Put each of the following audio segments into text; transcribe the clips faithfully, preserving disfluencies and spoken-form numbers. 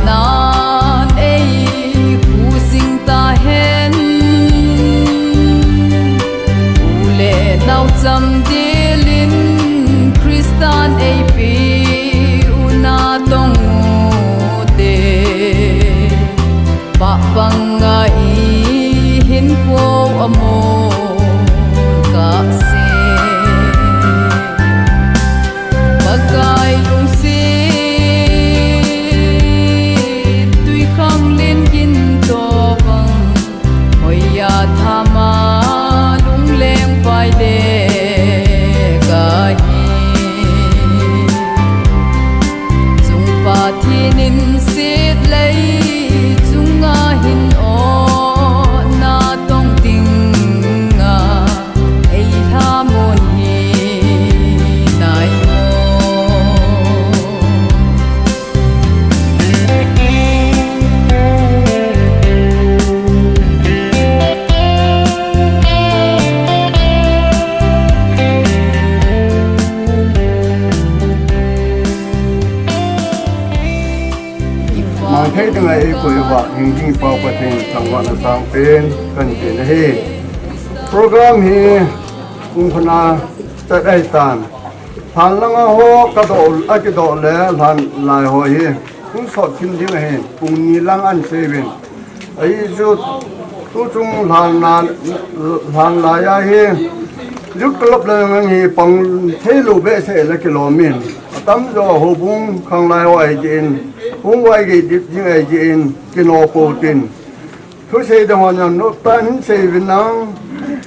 Nan ei hu sing ta hen. U le nau cham dilin Kristan ei pi u na tong u te. Pah banga i hin po amo ka se. Pakai lungsit tui khang lin kin to bang. Hoiya thama lungleng vai de kahi. Chung Pathen in sit lei chunga hin o na tong tinga ei ha mon hi nai mo. Mang thei ding a ei koi uva, hing ding Pau Pathen thangvahna sangpen kan ti na hi. Program hi kum khat a chat ahi tan. Lhan langa ho ka doh, a kidoh le lhan lai ho hi hung sot khin ding ahi. Pung ni lang an sei uvin. Ahi chu, tu chung lhan na, lhan lai a hi, youth club le ngang hi pang thei lou behseh le kilom in. Atam jo houbung khang lai ho ahi jeh in, hung vai gei dip jing ahi jeh in, kino pou tin. Thusei ding ho jong noptan hin sei uvin lang,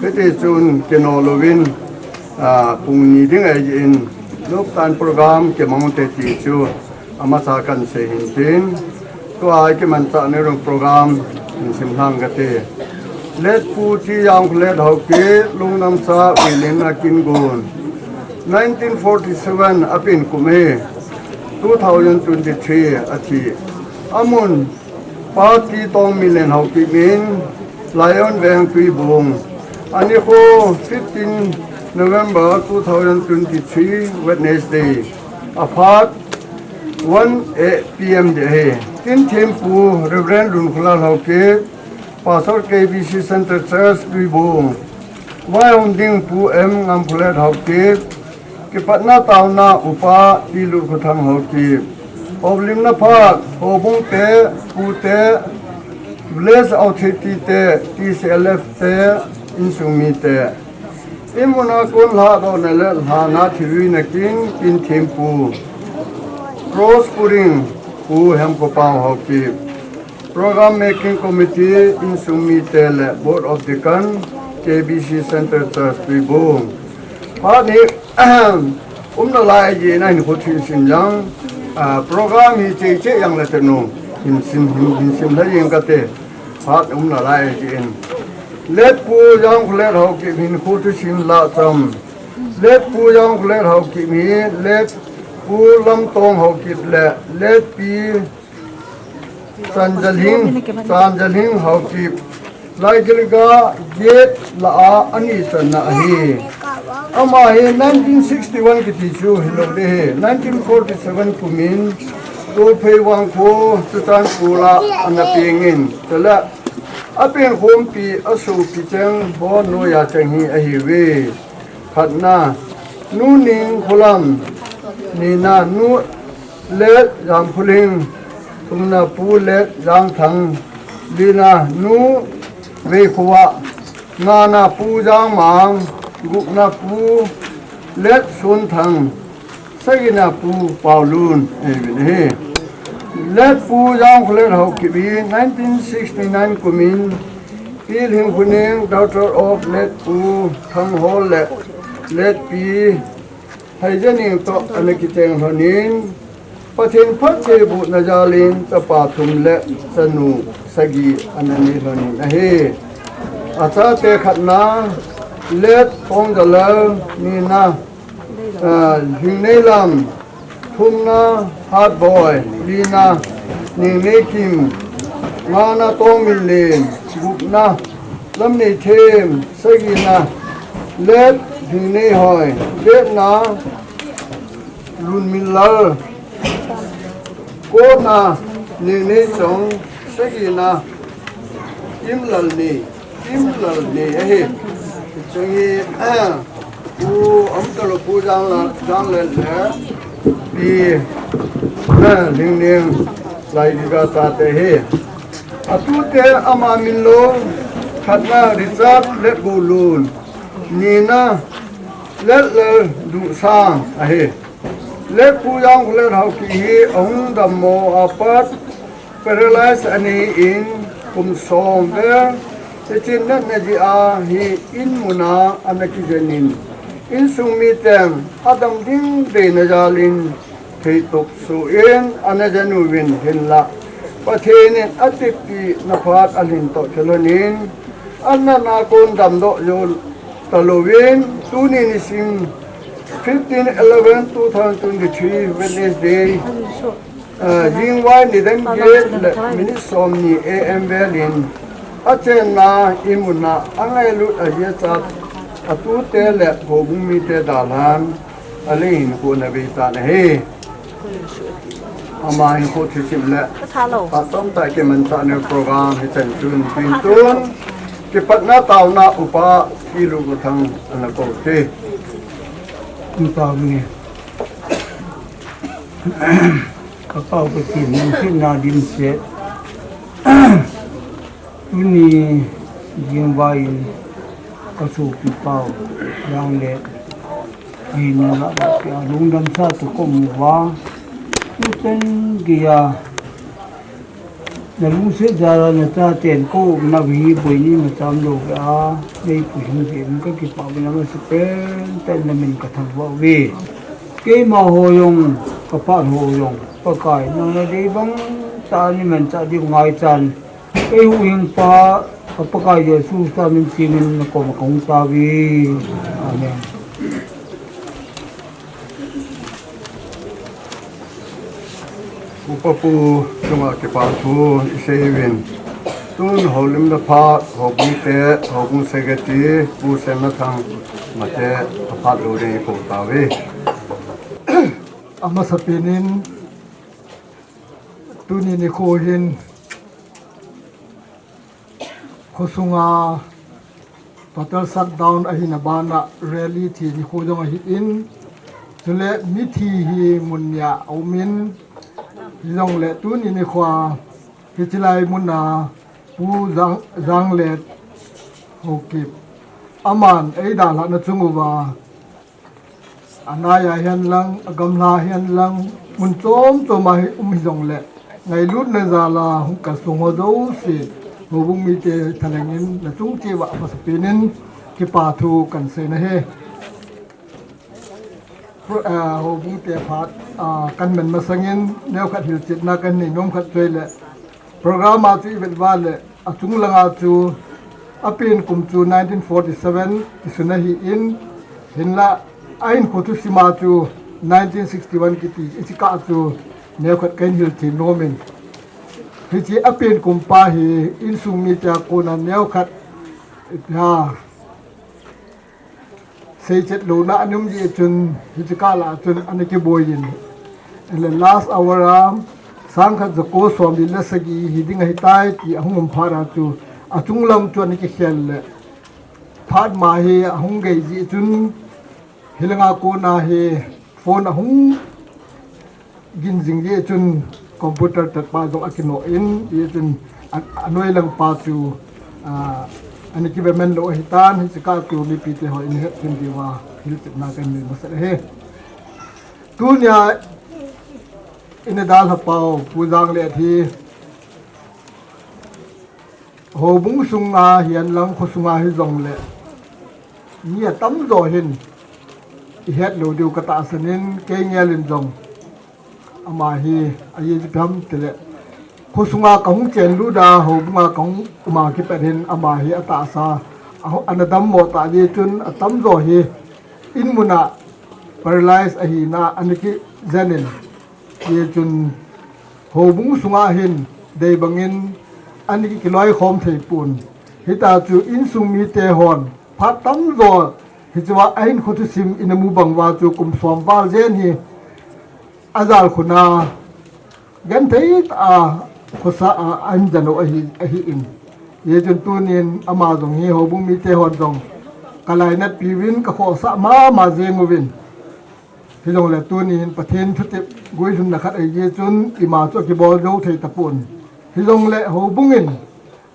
hiti chun kino louvin, ah, pung ni ding ahi jeh in, noptan program kimang u te ti chu. Amacha kan sei hin tin, tua kimanchah ni rung program hin sim lhang kate. Late Pu T. Jangkholet Haokip, Lungnamsa Uilin Akingun. Nineteen forty-seven a pin kum hi, two thousand twenty-three a thi. Amun Pa T. Tongminlen Haokip in, Laiyon Veng Tuibung. Anikho fifteen November two thousand twenty-three, Wednesday. Aphat one A P M ding ahi. Tin thempu Reverend Lunkholal Haokip, Pastor K B C Central Church Tuibung. Vaihom ding Pu M. Ngamkholet Haokip, kipatna taona Upa T. Lutkhothang Haokip. Houlimna phat, houbung te, pu te, Village Authority te, T C L F te, insung mi te. Imuna kon lhadohna le lhana thiuhina kin, kin thempu Cross Puring Pu Hemkopao Haokip. Program Making Committee, insung mi te le Board of Deacon, K B C Central Church Tuibung. Phat hi umna lai jeh in hin kho thu sim jeng, ah, program hi cheh cheh jeng le te nu, hin sim, hin, hin sim lai jeng kate. Phat umna lai jeh in. Late Pu Jangkholet Haokip hin kho thu sim la cham. Late Pu Jangkholet Haokip hi, Late Pu Lamtong Haokip le Late Pi Chanjalhing, Chanjalhing Haokip, Laigilga gate lah a ani channa ahi. Ama hi nineteen sixty-one kiti chu hilou ding ahi. Nineteen forty-seven kumin, Tolphei Vangkho, Churachandpur a ana pengin. Chule, apen khompi, asopi cheng, ho noiya cheng hi ahiuve. Khatna, Nu Ningkholam, nina, Nu Late Jamkholing, thumna Pu Late Jangthang, lina Nu Veikhovah, ngana Pu Jangmang, gupna Pu Late Sonthang, sagina Pu Paolun, ahiuvin ahi. Late Pu Jangkholet Haokip hi nineteen sixty-nine kumin, Pi Lhingphuneng, daughter of Late Pu Thanghol le Late Pi Haijaning toh ana kicheng lhonin, Pathen phattheibohna jalin chapa thum le chanu sagi ana nei lhonin ahi. Achate khatna, Late Tongjalal, nina, ah, Lhingneilam, thumna, Hatboi, lina, Ningneikim, ngana, Tongminlen, gupna, Lamneithem, sagina, Late Lhingneihoi, getna, Lunminlal, kona, Ningneichong, sagina, Kimlalnei, Kimlalnei ahi. Chang hi, Pu Amtalo, Pu Jangla, Janglet le Pi, eh, Lingning, Laigiga chate ahi. Atute ama min lo, khatna Richard Letbulun, nina Letlal Dusang ahi. Letpu Jangkholet Haokip hi ahung dammo apat paralyze anei in kum som vel, hiche natna jeh a hi in muna ana kijen in, insung miten adam ding deina jal in theituk suh in ana jen uvin, hinlah Pathen in atepna phat alhin toh kilhon in, anatna kon damdoh jou talouvin, tuni nisim fifteen eleven two thousand twenty-three Wednesday, eh, jingvai nidan get le minute somni A M vel in achenna in muna angailut ahi, achat atute le houbung mite dalhan alei hinkho ana vei tan ahi. Ama hinkho thusim le atamtah kimanchah nau program hichan chun tin tun kipatna taona upa Pi Lukhuthang ana kou te. Ka pau ka tin nungsetna dimset. Tuni jingvai in ka sopi pau Janglet ahin la, lungdam sa tu ka um uva. Tuchan geiya na lungset jal a na chaten ka umna hi boi ni na cham lou ve a, nei pu hing ve in ka kipah uvin, amasapen tah in na min ka thangvah uve. Keima ho jong, ka phat ho jong, Pakai nang na dei bang tah a nei manchah diu ngaichan, kei huhhingpa, ka Pakai Jesu Christa min theng in na koma ka hung tao uve. Amen. Upa pu chunga kipa thu i sei uvin. Tun houlimna phat, houbung te, houbung secretary, Pu Sennathang, mate, aphat lou ding i kou tauve. Amasapen in, tuni nikho hin, khosunga total shutdown ahina bana rally thi nikho jong ahin, chule mithi hi mun nia aumin, hijongle tuni nikho a hiche lai muna Pu Jang, Janglet Haokip, aman eidalhahna chung uva, anaiya hihen lang, agamla hihen lang, mun chom chom a hi um hijongle, ngailutna jal a hung kalsong ho jouse, houbung mite thalheng in nachung cheh uva amasapen in kipa thu kahin seina ahi. Pro-, ah, houbung te phat, ah, kahin man masang in neokhat hilchetna kahin nei nom khat chu ahile, program a chu i vet uva le, achung langa chu, apen kum chu nineteen forty-seven kisun ahin, hinlah, ahinkho thusim a chu nineteen sixty-one kiti, hiche kah chu neokhat kahin hilchen nom in. Hiche apen kum pa hi insung mite a kona neokhat, ipi ham, seichet louna ana um jeh chun, hiche kah lah a chun ana kiboi in. Ahile last hour a, sangkhat jako somli le sagi hiding ahitai ti ahung um phat a chu, achung lam chu ana kikhel le, phat ma hi ahung gei jeh chun, hilanga kona hi phone ahung gin jing jeh chun, computer tatpa jong akinoh in, hijeh chun a, anoi lang pa chu, ah, ana kive man lou ahitan, hiche kah chu mipite hon hethem diuva hilchetna kahin nei masat ahi. Tunia ina dalha pau Pu Janglet hi, houbung sunga hihen lang khosunga hijongle, mi atamjo hin ihet lou diu katahsan in, kei ngel in jong ama hi, ajeh chu ipi ham itile, khosunga kahung chenlut a, houbunga kahung um a kipat hin ama hi atahsa, a, ana dammo tah jeh chun atamjo hi in muna paralyze ahina ana kijen in, hijeh chun houbung sunga hin deibang in ana ki, kiloikhom thei pon. Hitia chu insung mite hon phat tamjo hichea ahinkho thusim ina mu bang uva chu kum som val jen hi ajalkhun a genthei tah a khosa a an jan u ahi, ahi in. Hijeh chun tunin ama jong hi houbung mite hon jong ka lainatpiuvin ka khohsah mama jeng uvin. Hijongle tunin Pathen thutep guilhunna khat ahi jeh chun ima chu akibol jou thei tapon. Hijongle houbung in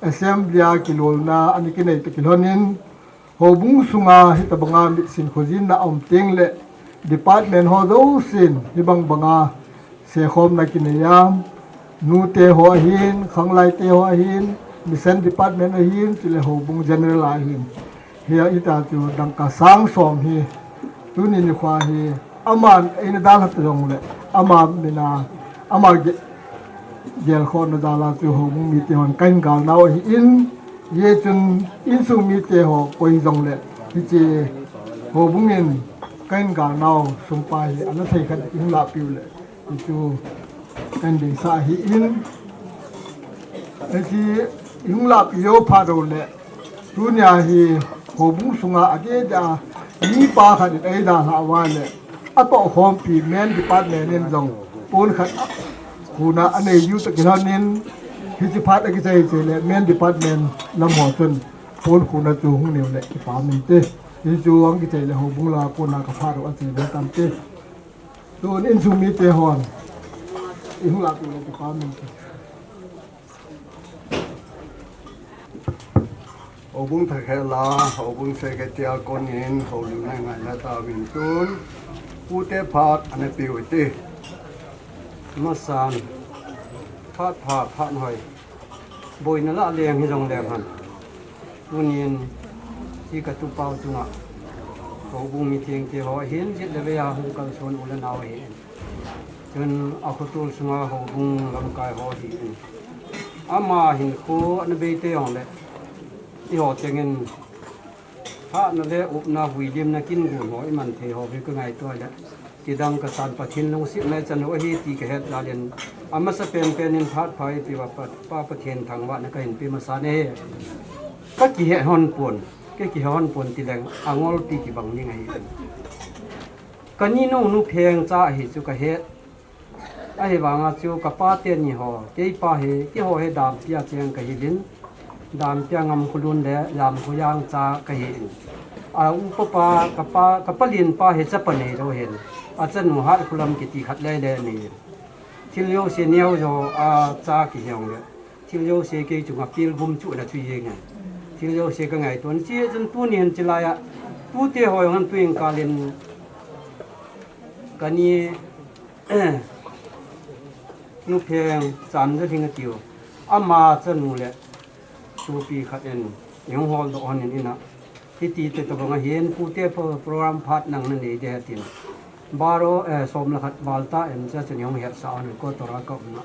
assembly a kilolna ana kinei toh kilhonin, houbung sunga hitabanga mitsin khojinna aum tengle department ho jousen hibang banga sekhomna kinei a, nute ho ahin, khanglaite ho ahin, mission department ahin, chule houbung general ahin. Hia hita chu dangka sang som hi, tuni nikho hi, aman eina dalha ta jongle, ama mina, ama ge-, gelkhohna jal a chu houbung mite hon kahin galnau ahin, hijeh chun insung mite ho koi jongle, hiche houbung in kahin galnau sum pa hi ana thei khat ihung lahpiu le, hichu kahin deisah ahin, hiche ihung lahpi jou phat uleh, tunia hi houbung sunga adeh deh a mipa khat in eidalhah uva le, atohkhompi men department in jong pon khat khuna anei diu toh kilhonin, hiche phat akichai chai le men department lam ho chun pon khuna chu hung neiu le kipah inte. Hichu ahung kichai le houbung la kona ka phat u achai le tante. Tun insung mite hon ihung lahpi le kipah inte. Houbung thakhel a, houbung secretary a konin houlimna ngaina tauvin tun, pute phat ana peh u hite. Masan, phat pha, phat hoi. Boina lah leng hijong leng hen, tunin hi ka tupau chunga houbung mithengte ho ahin, jet le vei a hung kalson u le nao ahin. Chun akhotul sunga houbung lamkai ho ahin. Ama hinkho ana beite jongle, eiho chengin hatna le upna, vuilimna, kingon ho iman thei ho hi ka ngaito le, kidang kasan Pathen lungsetna ichan u ahi ti kahet jal in, amasa penpen in phat pha iti uva Pa, Pa Pathen thangvahna kahin pe masa e. Ka kihe hon pon, ka kihe hon pon tileng angolpi kibang ding ahi. Ka ninu Nupheng cha ahi chu kahet. Ahivanga chu ka pa teni ho, keipa hi, keiho hi Dampia cheng kahiuvin, Dampia Ngamkholun le Lamkhoyang cha kahin. A upa pa, ka pa, ka palen pa hi chapa neilou ahin, achanu Hatkholam kiti khat lele anei. Thil jouse neo jo a cha kihi jongle, thil jouse kei chunga pilgum chu ana chu jeng e. Thil jouse ka ngaito, hichun tuni hin chilai a, tute ho jong tuin kalin, ka ni Nupheng Chanzalhing atiu. Ama chanu le sopi khat in eihung holdoh hon in ina. Hiti te tabang ahin, pute program phat nang nanei ding ahi tin. Baro, eh, som le khat val ta in cha chun eihung hetsah hon in kotora ka umna.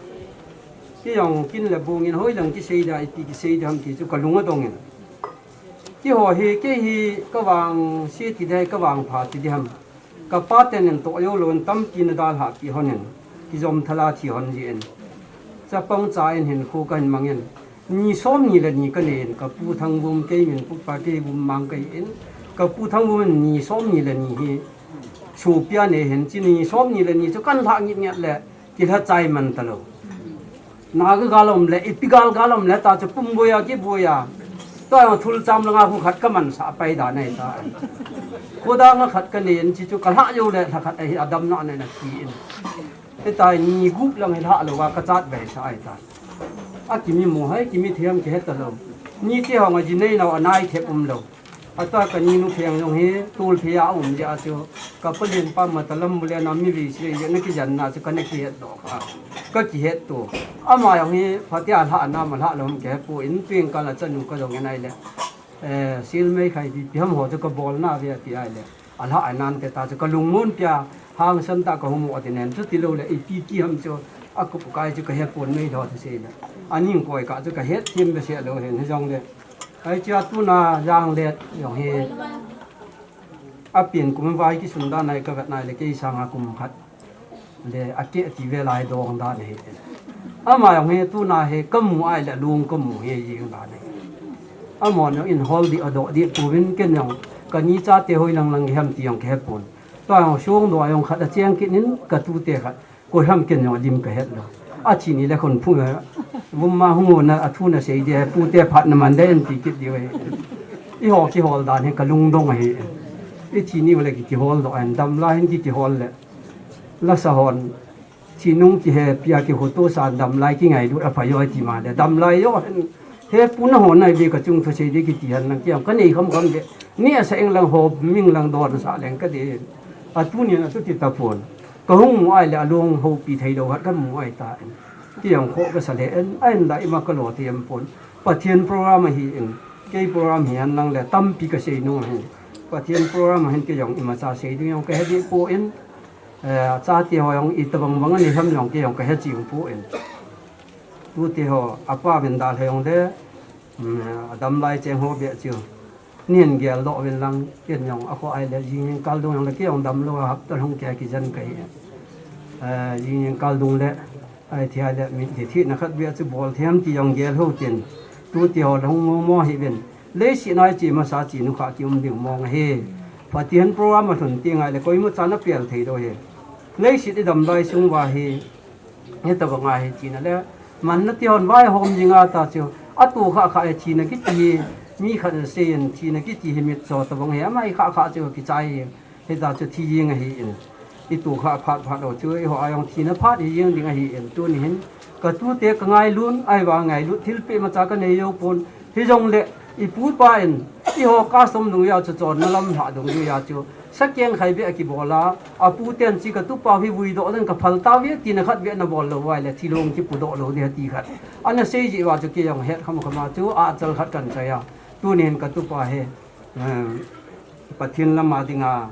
Kei jong kin le bung in hoilang kisei ding, iti kisei ding ham ti chu ka lung adong in. Keiho hi, kei hi ka vangse ti ding, ka vangpha ti ding ham. Ka pa teni toh jou louvin tampi ana dalhah pi hon in, kijom thala thi hon jin. Chapang cha in hinkho kahin mang in, ni som ni le ni kanei in, ka pu Thangbum, kei min Pu Pateibum mang kahi in, ka pu Thangbum in ni som ni le ni hi sopi anei in, hiche ni som ni le ni chu kan lhah ngit nget le, kilha chai man talou. Na ka gal um le, ipi gal gal um le, ta chu pum boi a, kiboi a. Tua jong thul cham langa khu khat ka mansah pai dan ahi ta. Khodang a khat kanei in, hiche chu ka lhah jou le, lha khat ahi, adamna nei na ti in. Hitia ni gup lang hi lhah louva ka chat ve sa ahi ta. Akimi mo hai, kimi thiam kihe talou. Nite hong a ji nei nau anai thep umlou. Atua ka ni Nupheng jong hi tolphei a um jeh a chu, ka palen pa Matalam Bulen a mi vei sei jeh a na kijanna chu kana kihet doh kha. Ka kihet to. Ama jong hi phatea lhah nam alhah lou ham kahe poi, tuin kal a chanu ka jong in ahile. Eh, sil mei khai pi pi ham ho chu ka bolna ve ati ahile. Alhah anan te ta chu ka lungmon pia hangsan ta ka hung mo ati nen chu tilou le ipi ti ham chu akup kai chu kahe pon mei tho thusei le. Aning koi kah chu kahet thim behseh lou hen hijongle. Hichea tuna Janglet jong hi, apen kum vai kisun dan a ka vet nai le kei sanga kum khat le akeh ti ve lai dong dan ahi. Ama jong hi tuna hi ka mu ahile lung ka mu hi jing dan ahi. Amahon jong in hol ding adoh ding pouvin ken jong ka ni chate hoilang lang ham ti jong kahe pon. Tua jong songdoh a jong khat acheng kit in ka tute khat. Koi ham ken jong adim kahet lou. A thi ni le khun phu, vum ma hung na a thu na sei dia, pute phat na man de en ti kit diu e. I ho kihol dan hi ka lungdong ahi. I thi ni le ki kihol do en, dam lai hin ki kihol le. La sa hon, thi nung ki he pia ki hu tu sa dam lai ki ngailut a pha yo ti ma de. Dam lai yo hen, he pu na ho nai ve ka chung thu sei di ki ti han lang ki am ka nei kham kham de. Ni a sa eng lang ho, ming lang don sa leng ka de. A tu ni na tu ti ta pon. Ka hung mu ai le a lung ho pi thei lo hat ka mu ai ta en. Ti ang kho ka sa le en, ai en da i ma ka lo ti em pon. Pathian program ahi in, kei program hi an lang le tampi ka sei nung ahi. Pathian program ahin kei jong i ma cha sei ding jong ka he di po in, eh, cha ti ho jong i tabang bang ani ham jong kei jong ka he ching po in. Tu ti ho, a pa vin da le jong le, mm, a dam lai cheng ho be chiu. Nian gel do vin lang, ken jong a kho ai le, jing kal dung jong le, kei jong dam lo a hap ta hung ke ki jan ka hi. Eh, jing kal dung le, Ai thia le mi thi thi na khat bia chu bol thiam ti jong gel ho tin. Tu ti ho long mo mo hi ben. Leiset nai chi masa chi nu kha ki um ding mong ahi. Pathian program a lhun ti ngai le koima cha na pial thei do hi. Leiset i dam lai sung va hi. He ta bang a hi chi na le. Man na ti hon vai hom jing a ta chu. A tu kha kha e thi na ki ti hi. Mi khat na se in thi na ki ti hi mit cho ta bang hi. Ama i kha kha chu ki chai hi. Hita chu thi jing ahi in. I tu kha phat phat lo chu, i ho a jong thina phat hi jing ding ahi in. Tu ni hin, ka tu te ka ngailut, ai va ngailut, thil pe ma cha ka nei yo pon. Hi jong le, i pu pa in, i ho ka som dung ya chu chon na lam ha dung ya chu. Sa keng khai be a ki bol a, a pu ten chi ka tu pa hi vui do den ka phal ta ve ti na khat be na bol lo vai le, thi long ki pu do lo de ti khat. Ana sei ji va chu ki jong het kham kham a chu, a chal khat kan chai a. Tu ni hin ka tu pa he. Eh, Pathian lama dinga,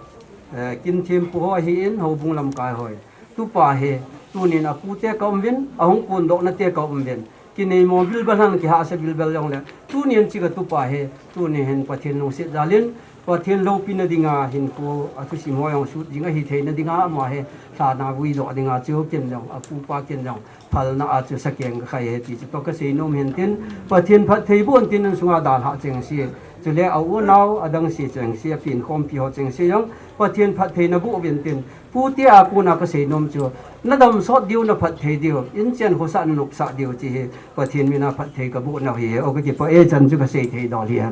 eh, kin thim pu ho hi in, ho bung lam kai hoi. Tu pa hi, tu nin a pu te ka um vin, a hung kun dok na te ka um vin. Ki nei mo bil bal han ki ha sa bil bal jong le. Tu nin chi ka tu pa hi, tu ni hin Pathian lungset jalin, Pathian lo pi na dinga hin pu a thu sim ho jong sut dinga hi thei na dinga ama hi, sa na vui dok dinga chu kin jong, a pu pa kin jong. Phalna a chu sa keng ka khai he ti chu to ka sei nom hen tin, Pathian phatthei bon tin insunga dalha cheng si. Chule a u nau a dang si cheng si, a pin khompi ho cheng si jong, Pathian phatthei na bu vin tin, pu te a kona ka sei nom chu, na dam sot diu na phatthei diu, in chen khosa na nopsa diu chi hi, Pathian mina phatthei ka bu na hi he, o ka kipa e chan chu ka sei thei dol hi he.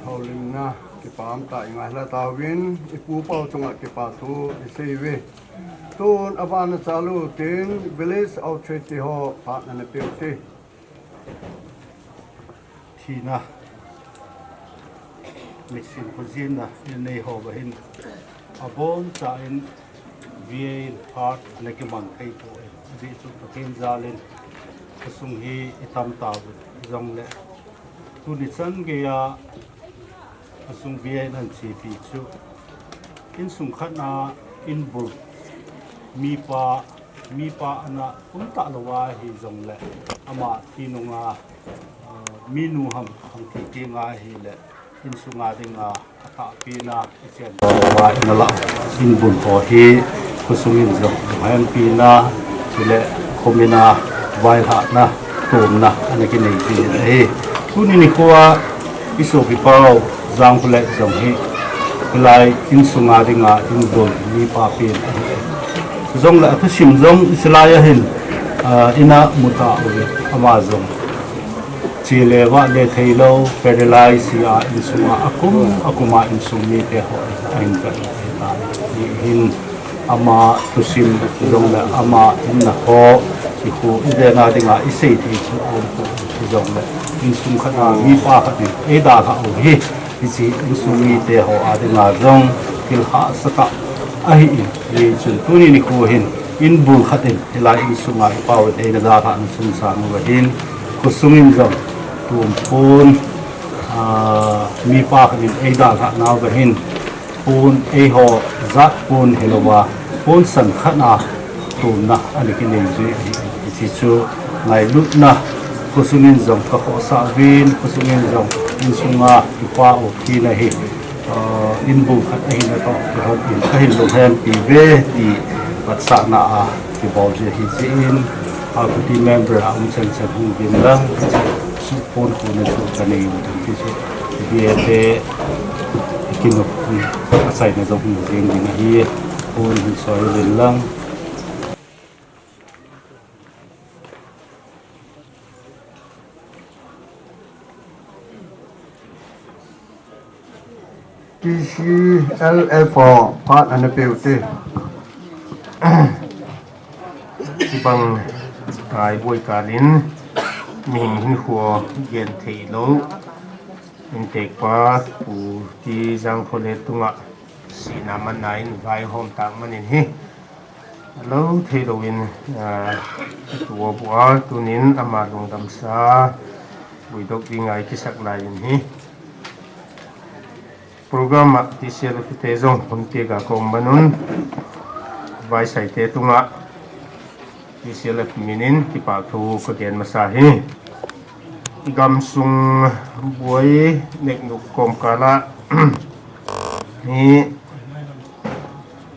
Holimna, kipah um ta i ngai la ta vin, i pu pau chunga kipa thu i sei ve. Tun a vana chalu tin village outreach ti ho phat na na peh u te. Thina. Misin khojinna in nei ho ba hin. A bon cha in V A in phat na kimang thei po in. Di chu Pathian jalin. Ka sung hi i tam ta bu jong le. Tuni chan gei a Khosung V A in an chepi chu insung khat na inbul mipa, mipa ana um ta lou a hi jong le ama thi nunga, ah, minu ham hung thi ti nga hi le insunga dinga atahpi na i chen lou a ina la inbul ho hi khosung in jong hempi na chule khomina vailhahna tomna ana kinei ti ahi. Tuni nikho a i sopi pau Jangkhulai jong hi, hilai insunga dinga inbul mipa pen ahi. Jong le athusim jong i silai ahin, ah, ina muta u ama jong. Chele vale theilou, paralyze a insunga akum, akuma insung mite ho ahin ka hi ta. Hi hin ama thusim jong le ama inna ho, i khu i vena dinga i sei thei chu um khu jong le insung khat a mipa khat in ei dalha u hi, hiche insung mite ho a dinga jong thil hahsa tah ahi in, hichun tuni nikho hin inbul khat in hilai insunga i pau in eina dalhahna chungchang uva hin khosung in jong tumpun, ah, mipa khat in ei dalhahna uva hin pon eiho jat pon hilouva, pon san khat a tomna ana kinei jui ahi. Hiche chu ngailutna khosung in jong ka khohsah uvin, khosung in jong insunga kipa u thina hi, ah, inbul khat ahina toh, ka hin, ka hin lunghempi uve ti vetsahna a kibol jeh ahi jeh in, a committee member a um chan chan hung uvin lang, hiche chu pon khona chu ka nei u ti chu, V A te kinop, achaina jong hung jeng ding ahi, pon hin soi uvin lang. T C L F ho phat ana peu te. Chibang kai boi kalin mihing hinkho gen thei lou. Intekpa Pu T Jangkhole tunga sihna manna in vaihom tah manin hi lou thei louvin, ah, tua bua tunin ama lungdamsa buidok dinga i kisak lai in hi. Program a T C L F te jong hung tia ka um manun, vaisai te tunga T C L F minin kipa thu ka gen masa hi. Gamsung buai neknuk kom kala hi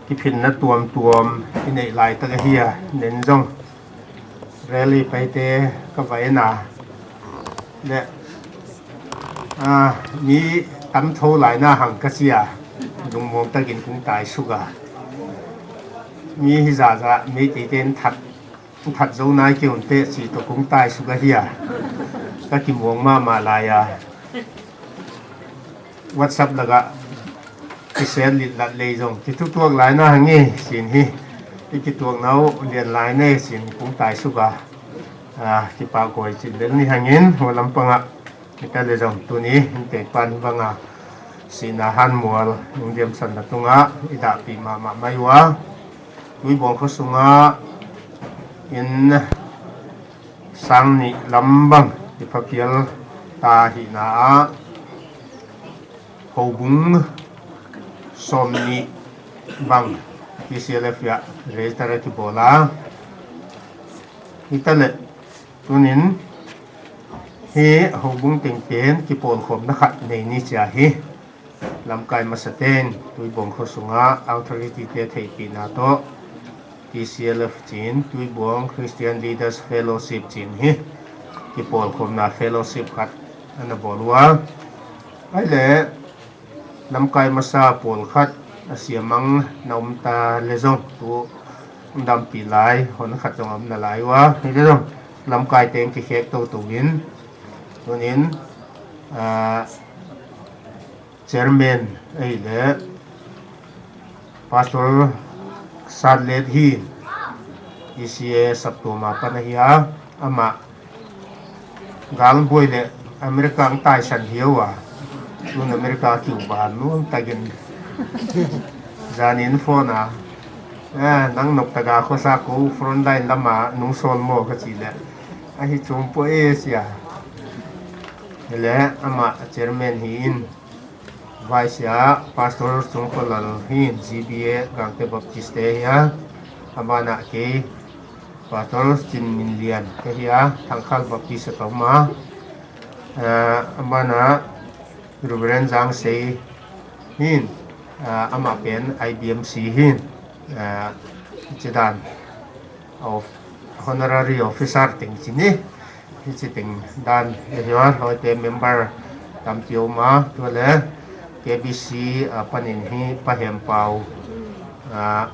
kiphinna tuam tuam i nei lai tak ahi a, nen jong rally pai te ka vai na le, a, mi tam tho lai na hang ka sia, lungmong takin kung tai suga. Mi hi za za, mi ti ten that, that zo nai ki un te si to kung tai suga hi a. Ka kimong ma ma lai a. WhatsApp laga kisel lit lat lei jong kitutuak lai na hangi sin hi. I kituak nau lian lai ne sin kung tai suga. A, kipa koi chin del ni hangin, ho lampanga. Ika le jong tuni, inte pan banga. Sina han mual, nung diam san na tunga, i da pi ma ma mai wa. Tui bong kho sunga, in sang ni lambang, i phapial ta hi na a. Houbung som ni bang T C L F ya register a kibola. Hitale tunin hi houbung tengpen kipolkhomna khat nei ni chia hi. Lamkai masaten Tuibong kho sunga authority te theipina to T C L F chin, Tuibong Christian Leaders Fellowship chin hi kipolkhomna fellowship khat ana bol ua. Ahile, lamkai masa pol khat a siamang na um ta le jong tu dampi lai, hon khat jong um na lai ua. Hi le jong, lamkai teng kikhek to to in, tunin, ah, chairman ahile, Pastor Satlet hi E C A saptoma pan ahi a, ama Galboi le America ang taisan hiu a. Tun America kiu ba nun tagin. Janin phone a. Eh, nang nok taga khosa ko frontline lama nung sol mo ka chi le. Ahi chum po e sia. Le ama chairman hi in. Vice a Pastor Chungkolal hi G B A Gangte Baptist te hi a. Abana kei Pastor Chinminlian ka hi a, Thangkhal Baptist a ka um a. Eh, amana Reverend Jangsei hin, eh, ama pen I B M C hin, eh, chidan of honorary officer teng chini, hi chi teng dan, eh, hiwa, hoite member tampi um a, tule K B C, ah, panin hi Pa Hempau, ah,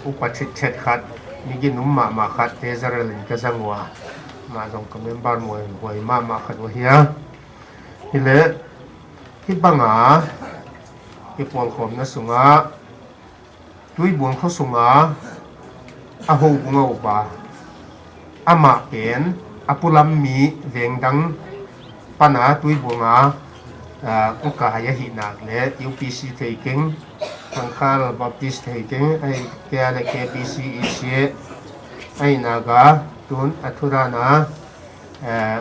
upa thit thet khat, mi ginum mama khat, te zaral in ka zang ua. Ma jong ka member moi, moi mama khat ua hi a. Hile, hi banga, hi polkhomna sunga, Tuibong kho sunga, a houbung a upa. Ama pen, a pulam mi veng dang pana Tuibong a, ah, ukai ahi nak le, U P C thei keng, Thangkhal Baptist thei keng, ahi kei a le K B C E C A, ahi nak a, tun a thu dan a, eh,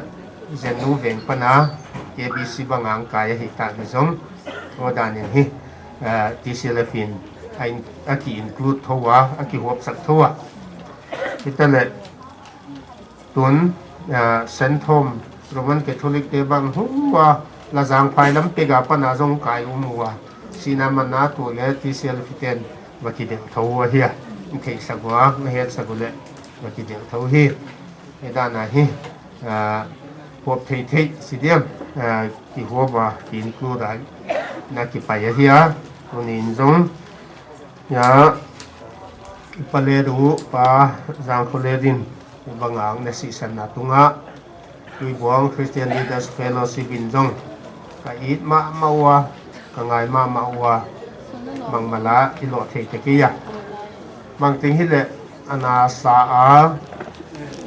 Zennu veng pana K B C banga ang kai ahi tak le jong, o dan in hi, eh, T C L F in a in, a ki include tho a, a ki huap sak tho a. Hitale, tun, eh, Saint Thom, Roman Catholic te bang hu a, Lajang phai lam pega pana jong kai um ua. Sina mana tu le T C L F ten va kidel tho ua hi a. Thei sak ua, ma het sak u le va kidel tho hi. He dan a hi, ah, huap thei thei si diam, ah, ki huap a, ki include a, na kipai ahi a, tunin jong, ya, Pa Ledu, Pa Jangkholedin, banga ang na sisan na tunga, Tuibong Christian Leaders Fellowship in jong, ka it ma ma ua, Ka ngai mama uva, mangmala i lo thei te kei a. Mang ting hile, ana sa a,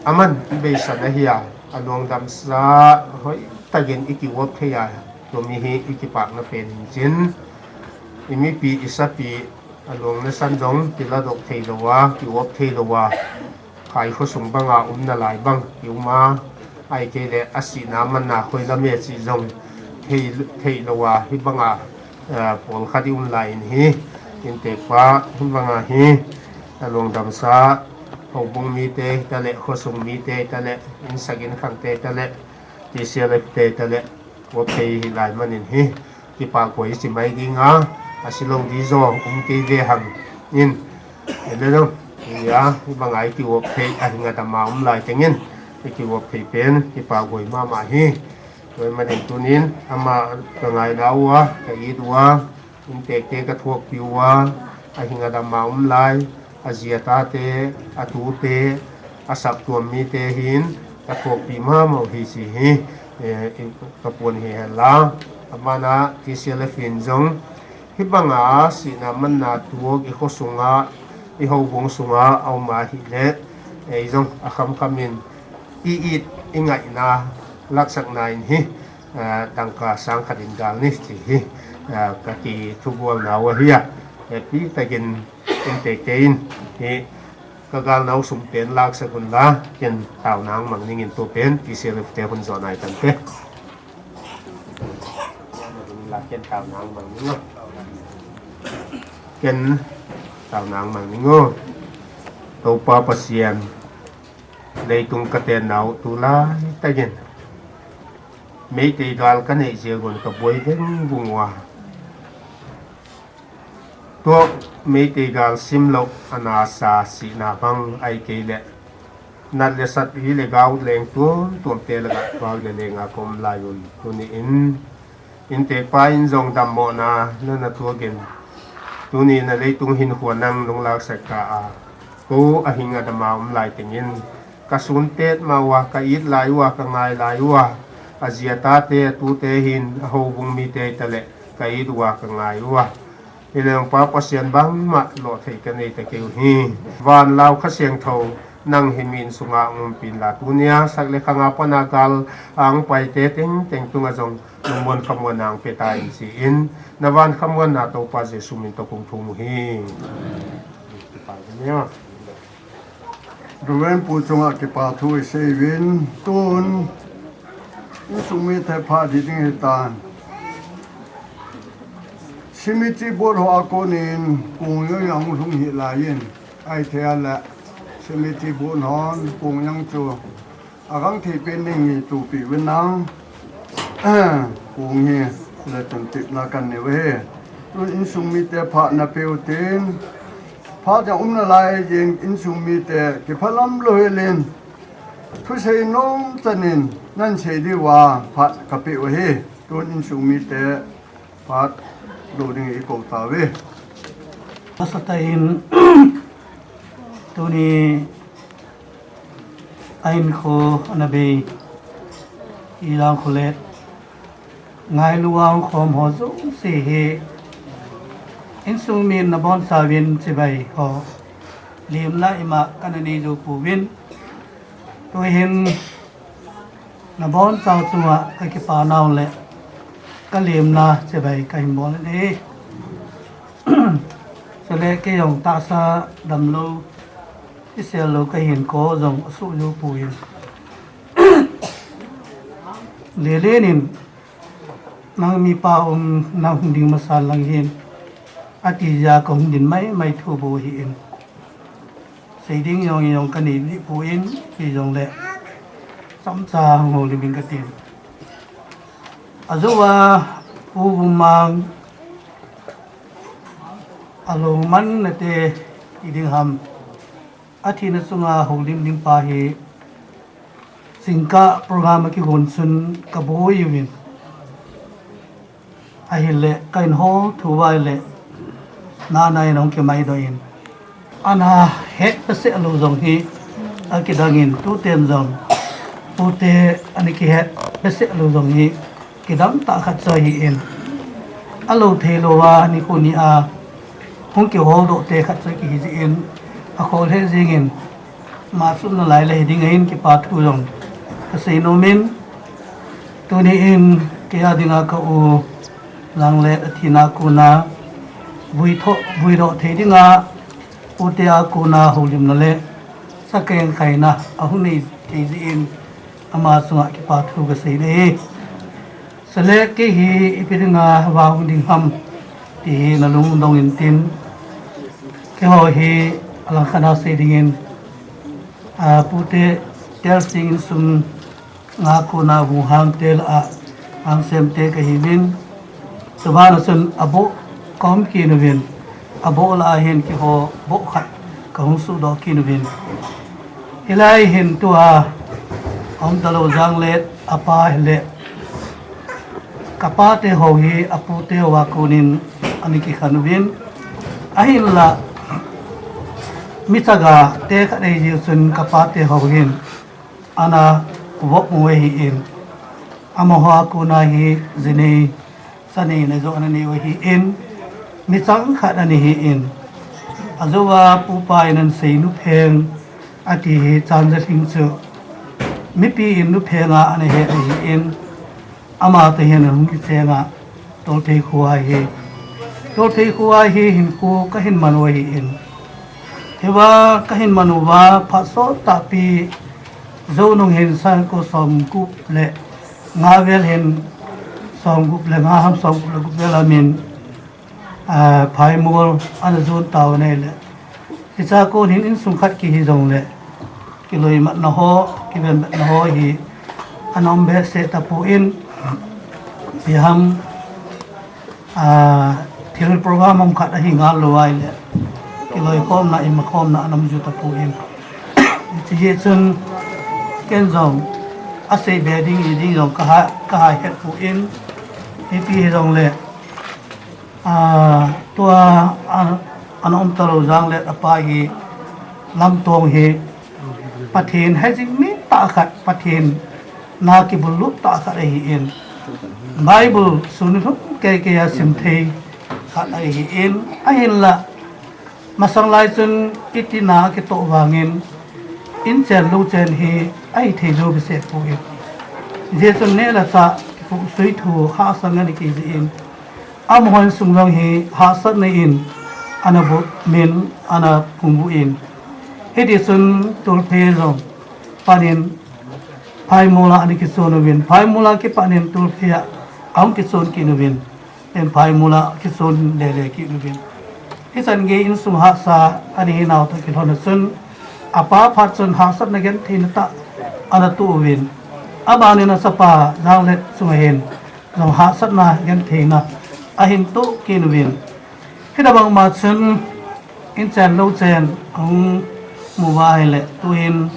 aman i beisan ahi a, a lungdam sa, hoi tagin i kiuap thei a, tumi hi i kipakna pen hin chin. I mipi i sapi, a lungna san jong, kila dok thei lo a, kiuap thei lo a. Khai khosung banga umna lai bang, i um a, ai kei le a sihna manna khoi lam e chi jong thei, thei lo a, hi banga, eh, pawl khat i um lai in hi, in tekpa, hi banga hi, a lungdam sa, houbung mite, ta le khosung mite, ta le in sak in khang te, ta le T C L F te, ta le, Uap thei hi lai manin hi, kipa koi si mai ding a, a si lo di zo, um kei ve hang in. Ele lo, ya, i bangai kiuap thei, a hinga dama um lai tengin, i kiuap thei pen, kipa koi mama hi. Koi manin tunin, ama ka ngai lau a, ka it ua, in tekte ka thuak piu a, a hinga dama um lai, a zia tate, a tute, a saptuam mite hin, ka thuakpi mama hi si hi, eh, i ka puan hi hela. Amana T C L F in jong, hi banga sihna manna tuak i khosunga, i houbung sunga, a um a hi le, ei jong a khamkhamin, i it, i ngaina, laksakna in hi, eh, dangka sang khat in gal ni si hi, eh, ka ki thubual nau a hi a, eh, pi takin, in tekte in, hi, ka gal nau sum pen laksak un la, ken tau nang mang ning in tu pen, T C L F te hun zo nai tan te. La ken tau nang mang ning o. Ken tau nang mang ning o. Topa Pasian, leitung ka ten nau tu lai takin. Meitei gal ka nei zia gon ka buai veng vung ua. Tua Meitei gal sim lo ana sa sihna bang ai kei le. Nat le sat hi le gau leng tuam tuam te le ga tuak le leng a kom lai un tuni in. In tekpa in zong dam mo na na na tuak in. Tuni na leitung hin khua nang nung lak sak ka a. Ko a hing a dama um lai tengin. Ka sun tet ma ua, ka it lai ua, ka ngai lai ua. A zia tate, a tute hin, a houbung mite ta le, ka it ua, ka ngai ua. Hi leng pa Pasian bangma lo thei ka nei ta keu hi. Van lau kha siang tho, nang hi min sunga ngum pin la tunia, sak le khanga pana kal, ang pai te teng teng tunga zong, nung mon khamuan ang pe ta in si in, na van khamuan na Topa Jesu min to kung thum hi. Kipai ka nia. Reverend Pu chunga kipa thu i sei uvin tun insung mite phat hi ding hi tan. Cemetery board ho a konin kung yang yang lhung hi lai in ai thei a le cemetery board hon kung yang chu a gang thei pen ding hi tu pi uvin nang. Kung hi le chun tipna kan neu hi. Tun insung mite phat na peu tin phat yang umna lai jin insung mite kiphalam lo hi lin. Thusei nom chanin nan sei diu a phat ka pe u hi. Tun insung mite phat lo ding i ko ta ve. Asa ta in tuni a in kho ana bei i lang kho le. Ngailu ang khom ho jouse hi insung min na bonsa uvin chibai ho limna ima kana nei jou pouvin. Tuhin na bonsa chunga ka kipa nau le ka limna chibai ka hin bol e. Chule kei jong tahsa damlou, kisel lou ka hin ko jong asuh jou pouvin. Lelen in Nang mipa um na hung ding masa lang hin. Ati ja ka hung din mai mai thu bou hi in. Sei ding jong jong ka nei ni pu in, ti jong le. Chomcha hung ho lim in ka tin. Ajo a pu bu mang. Along man na te i ding ham. Athina chunga houlim ding pa hi jingkah program a kigon chun ka boi uvin. Ahile ka in hol thu vai le na na in hong kimai doh in. Ana het pese lo jong hi a kidang in tu ten jong pute ani kihet pese lo jong hi kidang ta khat cha hi in. Alo thei lou a, nikho ni a hung kihol doh te khat chu kihi jin, akhol he jingin, ama sumna lai le hi ding ahin kipa thu jong kasei nom in, tuni in kei a dinga ka u Janglet athina kona vui tho, vui doh thei dinga, u te a kona houlimna le sakeng khaina ahung nei thei jin, ama chunga kipa thu kasei e. Chule kei hi ipi dinga vang ding ham ti hi nalung dong intin, keiho hi alangkhat a sei dingin, a, pute Telsing insung a kona Vuhang te lah a hangsemte kahiuvin, chubana chun aboh kaum kit uvin, aboh lah a hin keiho boh khat kahung suhdoh kit uvin. Hilai hin tua aum talou Janglet apa hile, kapa te ho hi apu te ho a konin ana kikhen uvin. Ahinla, mi chaga te khat ahi jeh chun kapa te ho hin ana vop u ahin, amaho a kona hi jinei, chanei na jong ana nei u ahin, mi chang khat ana hin, ajou a pupa in ana sei Nupheng ati hi Chanjalhing chu mipi in Nupheng a ana het ahin, ama te hin ahung kicheng a, Tolphei kho a hi, Tolphei kho a hi hinkho kahin man u ahin, hiva kahin man uva phat sot tahpi, jou nung hin sang ko somgup le nga vel hin, somgup le nga ham somgup le gup vel ham in, a, phaimol ana jon tauve le, hiche a kon hin insung khat kihi jongle, kiloimatna ho, kivenbetna ho hi ana um behseh tapon, ipi ham, a, thil program ham khat ahi ngal lou ahile, kiloikhomna, imakhomna ana um ju tapon. Hiche jeh chun ken jong asei be ding, i ding jong kaha, kaha het pon, ipi hijongle, a, tua, a, ana um talou Janglet apa hi lamtong hi Pathen hejing mi tah khat, Pathen na kibullut tah khat ahin, Bible sun lhum keikei a sim thei khat ahin, ahinla, masang lai chun itina kitoh vangin, in chen lou chen hi ahithei jou behseh pon. Hijeh chun neh le chah kipuisui thu hahsatna ana kei jin, amahon sung jong hi hahsatna in ana bu min ana phungvuh in, hitichun Tolphei jong panin phaimol a ana kichon uvin, phaimol a kipanin Tolphei a ahung kichon kit uvin, in phaimol a kichon lele kit uvin. Hichan gei insung hahsa ana hinau toh kilhon a chun, apa phat chun hahsatna gentheina tah ana toh uvin, abanin achapa Janglet chunga hin jong hahsatna gentheina ahin toh kit uvin. Hitobang ma chun in chen lou chen ahung mu uva ahile, tuhin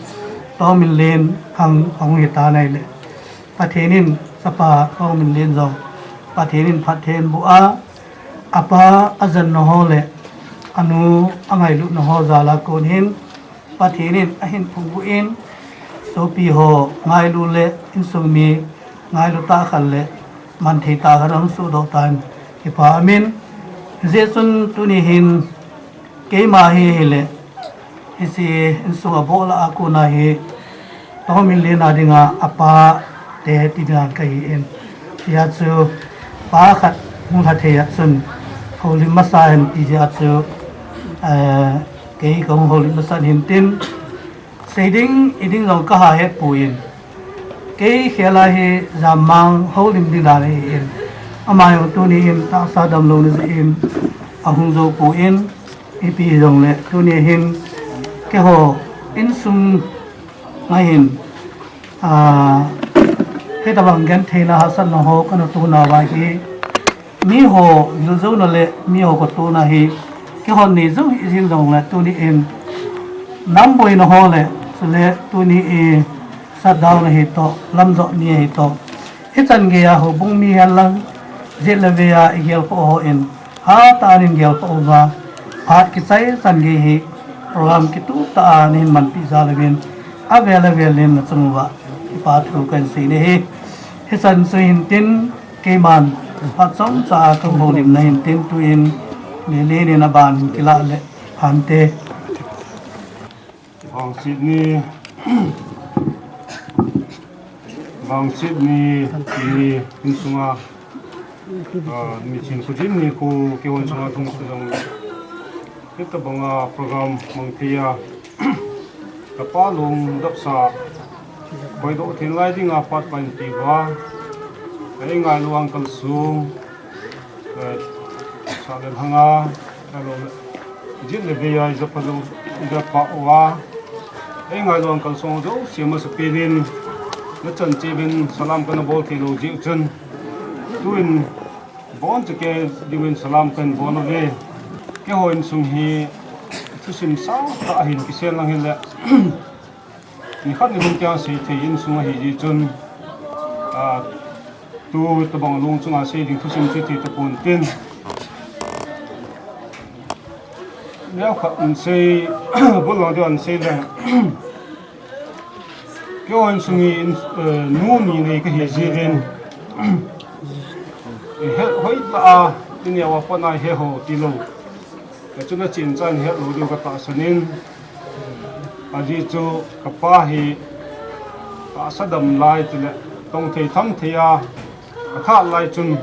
Tongminlen khang ahung hitan ahile, Pathen in chapa Tongminlen jong Pathen in phatthei boh a, apa ajanna ho le anu angailutna ho jal a kon hin Pathen in ahin phungvuh in, sopi ho ngailu le insung mi ngailu tah khat le manthei tah khat ahung suhdoh tan, kipah umin. Hijeh chun tuni hin keima hi ahile, hiche insung a boh lah a kona hi Tongminlen a dinga apa te ti dinga kahin, tia chu pa khat hung lha thei a chun houlim masa hen ti jeh a chu, eh, kei kahung houlim masa hintin, sei ding, i ding jong kaha het pon, kei khel a hi jammang houlim ding dan ahin, ama jong tuni in tahsa damlouna jeh in ahung jou pon, ipi hijongle tuni hin keiho insung a hin, a, hitobang gentheina hahsatna ho kana toh nauva hi, miho giljouna le miho kitohna hi keihon nei jou hih jeng jongle tuni in namboina ho le, chule tuni i shutdown ahi toh, lamjot ni ahi toh, hichan gei a houbung mi henlang, jet le vei a i gelkhoh hon hatah in gelkhoh uva, phat kichai chan gei hi program kitoh tah a nahin manpeh jal uvin, avel avel in nachung uva kipa thu kahin sei nahi. Hichan chu hintin, keiman Phat chomcha kahoulimna hin tin tuin Lelen in aban kilah le phante. Vangset ni, vangset ni, ni insunga, ah, mi chin khojin ni khu keiho insunga thum chu jong hitabanga program mang thei a, kapa lung dapsa, koidoh thei lai dinga pat pan ti va, ei ngailu ang kalsung, eh, sa le hanga, alo, jin le vei ai ja pa jo, ja pa wa, ei ngailu ang kalsung jo, siama sa pinin, na chan chebin salam kana bol thei lou jeh chun, tuin, Bon chu kei dingin salam kahin bol uve. Keiho insung hi thusim sangtah ahin kisel lang hile. Nikhat nilum kei a sei thei insung ahi jeh chun, ah, tu tabang lung chunga sei ding thusim sei thei tapon tin. Neokhat in sei, bul lang deu in sei le. Keiho insung hi in, eh, nu ni nei kahi jeh in. Eh, he, hoitah a, ineo a pat a he ho tilou. Kachuna chin chan he lou diu katahsan in. Ajeh chu kapa hi tahsa dam lai tile, tong thei tham thei a, athah lai chun,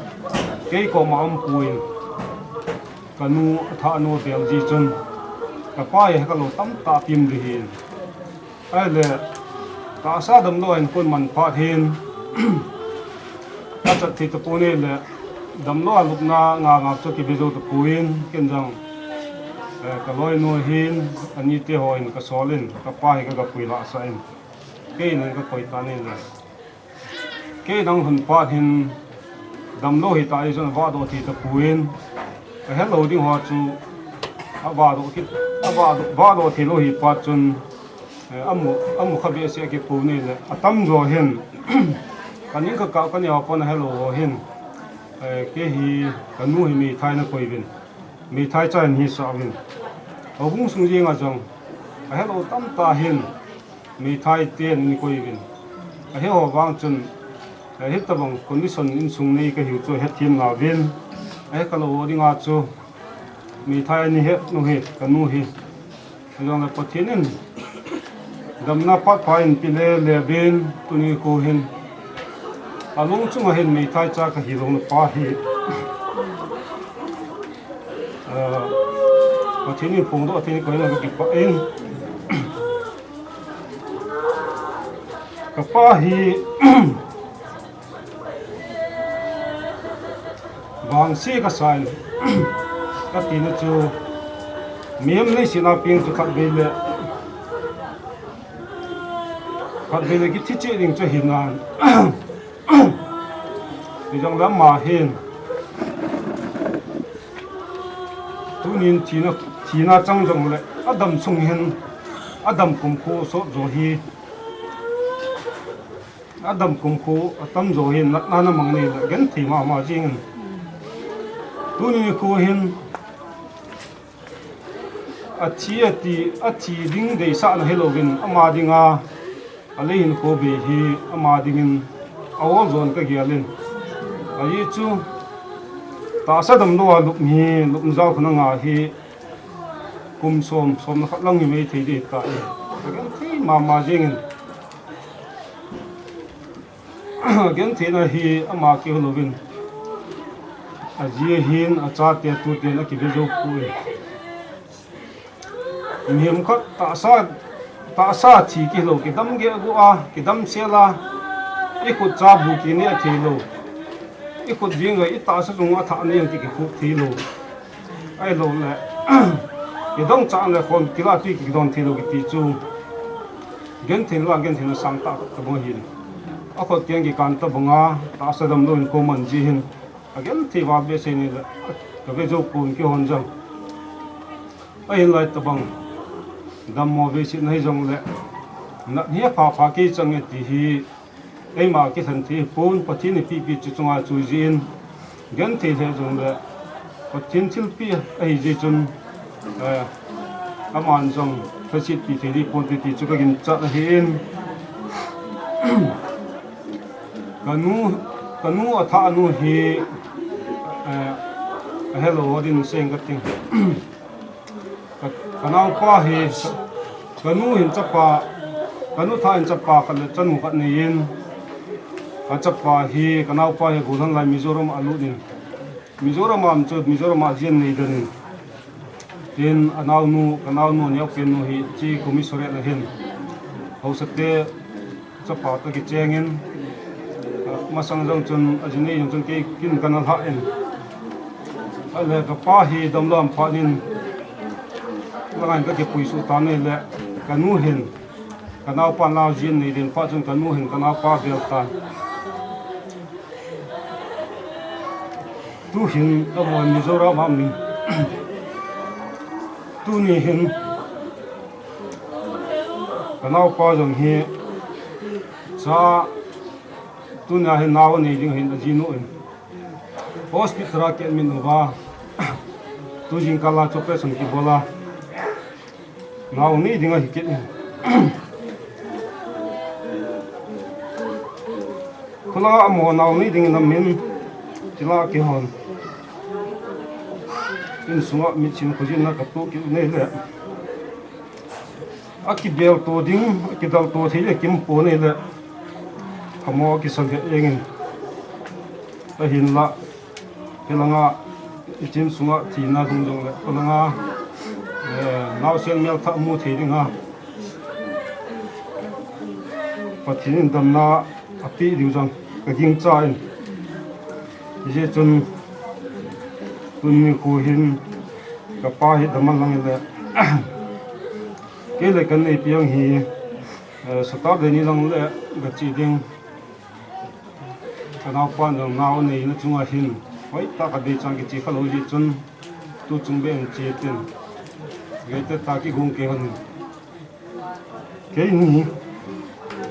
kei koma aum poi. Kanu athah nu bel jeh chun, kapa hi he kalou tamtah pim ding ahi. Ahile, tahsa damlou a hin kon man phat hin, kachat thei tapon ahile, damlou a lupna nga nga chu kibe jou tapon, ken jong, eh, kaloinu hin, anite ho hin kasol in, kapa hi kagapui lahsah in, kei in kakoi tan ahile. Kei nang lhun phat hin damlou hita jeh chun avahdoh thei tapon, ahelou ding ho chu avahdoh kit, avahdoh, vahdoh thei lou hi phat chun, eh, amu, amu kha behseh kipon ahile, atamjo hin, kaning kakap kaneo a pat a helou ho hin, eh, kei hi kanu hi meithai nakoi uvin, meithai cha hin hisah uvin. Houbung sung jenga jong, ahelou tamtah hin, meithai ten eikoi uvin. Ahe ho vang chun, eh, hitabang condition insung nei kahiu chu hethem nauvin. Ahe kalou ho dinga chu, meithai ahin het nu hi, kanu hi. Ahijongle Pathen in damna phat pha in pe le le uvin tuni khu hin. Alung chunga hin meithai cha kahi louna pa hi. Ah, Pathen in phongdoh thei in koima kakipah in. Kapa hi vangse kasa in, katina chu, mihem leiset a peng chu khatvei le, khatvei le kithi cheh ding chu ahi nan. Hijongle ama hin, tunin thina, thina chang jongle, adam sung hin, adam kumkho sot jo hi, adam kumkho atamjo hin natna ana mang in ahile, genthei mama jeng in. Tuni nikho hin, athi ati, athi ding deisahna hilouvin, ama dinga, alei hinkho bei hi, ama dingin, a-ol jon kagel in. Ajeh chu, tahsa damlou a lup hi, lupna jal khu nanga hi, kum som, somna khat lang hi mei thei ding ahitai. Agenthei mama jeng in. Gentheina hi ama keu louvin, aji ahin, achate atuten akive jou poi. Mihem khat tahsa, tahsa thi kihilou, kidam gehguh a, kidam sel a, ikhut cha bu kineh theilou, ikhut jeng a itahsa chung athah nei ang ti kikhup theilou. Ahiloule, kidong chang le khon kila twi kidon theilou kiti chu, gentheina la gentheina sangtah tabang ahin. Akhut keng kikan tabanga, tahsa damlou hinkho man ji hin, agenthei val behseh in ahile, kave jou pon keihon jong. Ahinlai tabang, dammo veisetna hijongle, nat hi apha pha kei change ti hi, eima kilhen thei hipon, Pathen in eipehpi chu chunga chu jeh in, genthei lheh jongle, Pathen thilpeh ahi jeh chun, eh, aman jong lhasetpi thei ding ponte ti chu kaginchat ahin. Kanu, kanu athah nu hi, Eh, hello, odin seng kating. Ka, kanaopa hi, kanu hin chapa, kanu tha hin chapa khat le chanu khat neiyin. Kachapa hi, kanaopa hi golhang lai Mizoram a lut in. Mizoram a um chu, Mizoram a jin nei den in. Tin, anaonu, kanaonu, neopen nu hi, chi kumi sore la hin. Hausate, chapa toh kichengin, ah, masang jong chun, ajinei jong chun kei kin kana lha in. Ale kapa hi damlam phat in, langan kakipui suh tan le, kanu hin, kanaopa nao jin nei den phat chun kanu hin, kanaopa bel tan. Tuhin, amon Mizoram a um in. Tuni hin, kanaopa jong hi, cha, tunia hi nao nei ding hin ajinu in. Hospital a kiadmit uva. Tu jingkal a chu operation kibol a. Nao nei ding ahi kit in. Khula amo nao nei ding in amin. Chila kihon. Insunga mitchin khojin na katu kit nei le. Akibel to ding, akidal to thei le kim po nei le. Amo akisal he engin. Ahinla. Hilanga, ichin sunga thina lhung jongle, hilanga, eh, naosen melthah mu thei dinga, Pathen in damna apeh diu jong kagingchan. Hijeh chun, tuni nikho hin, kapa hi dam alang le, kei le kaneipi ang hi, eh, Saturday ni lang le, gache ding. Kanaopan jong nao aneina chunga hin, hoitah a kadei chan kiche khalou jeh chun, tuchung beh in che tin. Geite tah kigong kei hon. Keini,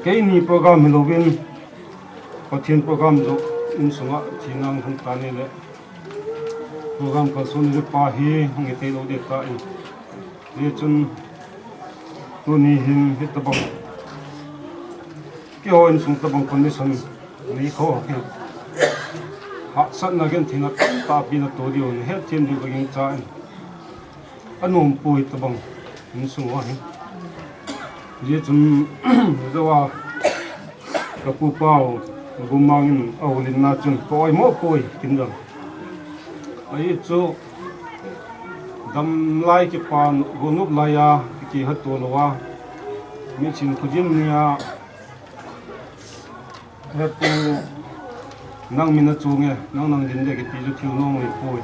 keini program hilouvin, Pathen program jong insunga thina hung tan le. Program kalson le pa hi hung ithei lou ding tan. Hijeh chun tuni hin hitabang. Keiho insung tabang condition nei kho hi. Hahsatna gentheina tamtah pi na to diu, hetthem diu kagingchan. Anom poi tabang insung ho hi. Hijeh chun, joa, kapu pau, gumang in, aholin na chun, ka oimo poi, kin jong. Ahi chu, damlai kipan, golnop laiya, kihat to louva, mitchin khojin nia, Hepu, nang min a chung e, nang nang din de kiti chu thil nom ahipoi.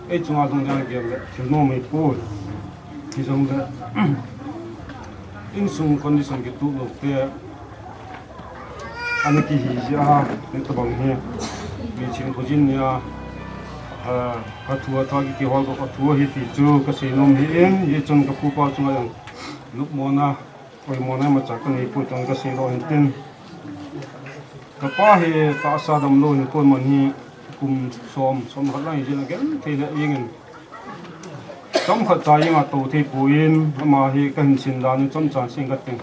Ei chunga lungdang gel le, thil nom ahipoi. Hijongle, insung condition kituh lou te, ana kihi jeh a, hitabang hi, mitchin khojin nia, a, athu atha kiti hol ko athu ahi ti chu kasei nom ahin, hijeh chun kapu pa chunga jong, lupmona, Oimona imacha kanei poi tin kasei lou hin tin. Kapa hi tahsa damlou hin koiman hi kum som, som khat lang hi jin agenthei le jeng in. Chomkhat cha jeng a tou thei poi in, ama hi kahin sin dan in chomchan sing kating.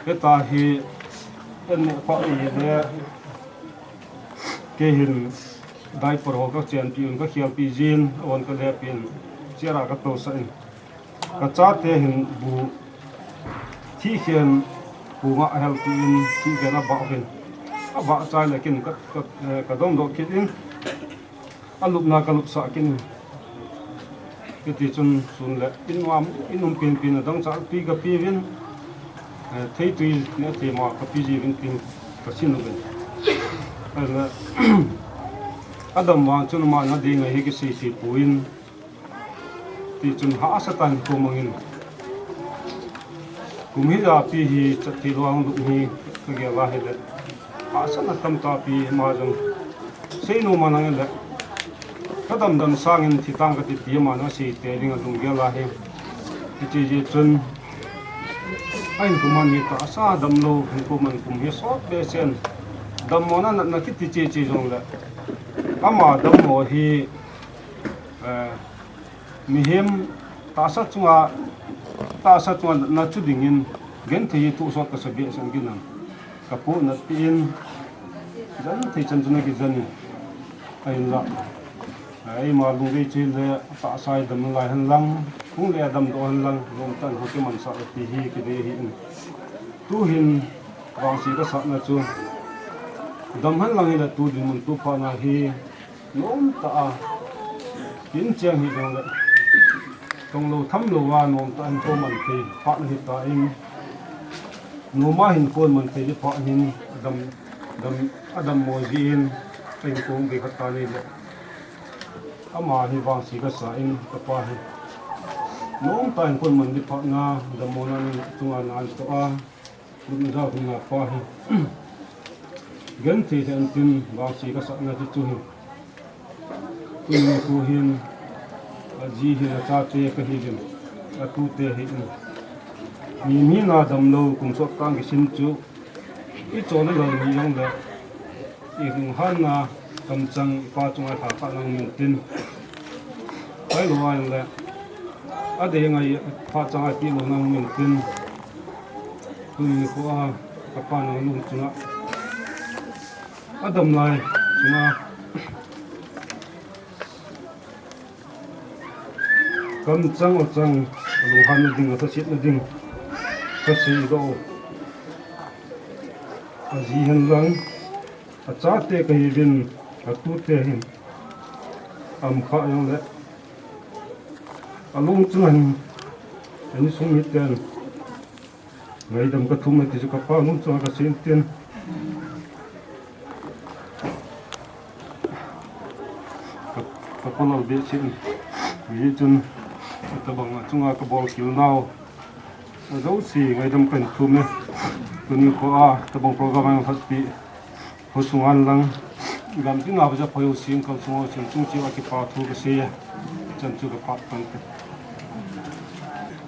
Hitia hi, en ne pa hi le, kei hin diaper ho kachenpi un kakhelpi jin, avon kalepi in, chair a katousah in. Kachate hin bu thikhen puma ahel tin thikhen abah uvin. Abah chai le kin ka, ka, eh, kadongdoh kit in. Alupna kalupsah kit in. Hiti chun sun le in um, in um penpen adang cha tui kapi uvin. Eh, theitui ne thei ma kapi jiuvin tin kasin uvin. Ahile, adam vang chun ama nading ahi kisei thei poi in. Tichun hahsa tah in kum angin. Kum hijat pi hi chat thei lou ahung lhung hi kagel a hile. Hahsatna tamtah pi ama jong. Seinom anang le. Kadamdam sangin thi tang kati ti ama jong asei tei ding alunggel ahi. Hiti jeh chun. Ahin kum ani tahsa damlou, hin kum an kum hi sot behseh in. Dammona natna kiti cheche jongle. Ama dammo hi Eh, mihem tahsa chunga, tahsa chunga natna chu dingin, genthei hi thu sot kasa behseh in kinam. Kapu natpi in, genthei chan chun akijen in. Ahinla, eima lungdei cheh le tahsa a dam lai hen lang, hung le damdoh hen lang, nomtah in ho kimansah ti hi kidei ahi in. Tuhin vangse kasahna chu, dam hen lang hile tu dinmun tu phatna hi, nomtah a, kin cheng hijongle, tong lou tham lou a nomtah a hinkho man thei phat ahitan, noma hinkho man thei phat hin, adam, adam, adammo jeh in, hinkho kikhat tan ahile, ama hi vangse kasa in, kapa hi nomtah a hinkho man ding phatna, dammona in chunga na antoh a, kum ja hung a pa hi, genthei lheh intin vangse kasahna chu chu hi. Tuni nikho hin, aji hin achate kahiuvin, atute ahin. Mi, mi na damlou kum sottah kisin chu, ichol le lal ni jongle, ilunghanna kamchang ipa chunga lhakhat na um intin, ahilouleh, adei ngai phat chang a ipi lou na um intin, tuni nikho a, kapa nalung chunga, adam lai chunga, kamchang achang, alunghanna ding, alhasetna ding, kaseidoh u. Aji hen lang, achate kahiuvin, atute ahin. Aum kha jongle, alung chunga hin, insung miten ngaidam kathum e ti chu kapa lung chunga kasei intin. Ka, kapa lal behseh in. Hijeh chun, hitabang achunga kabol khel nau, ajouse ngaidam kahin thum e. Tuni nikho a, hitabang program a hung lhatpi ho sunga lang, gam tina vaja phayo sing, kam sunga sing chung cheh a kipa thu kasei e. Chan chu kaphat tante.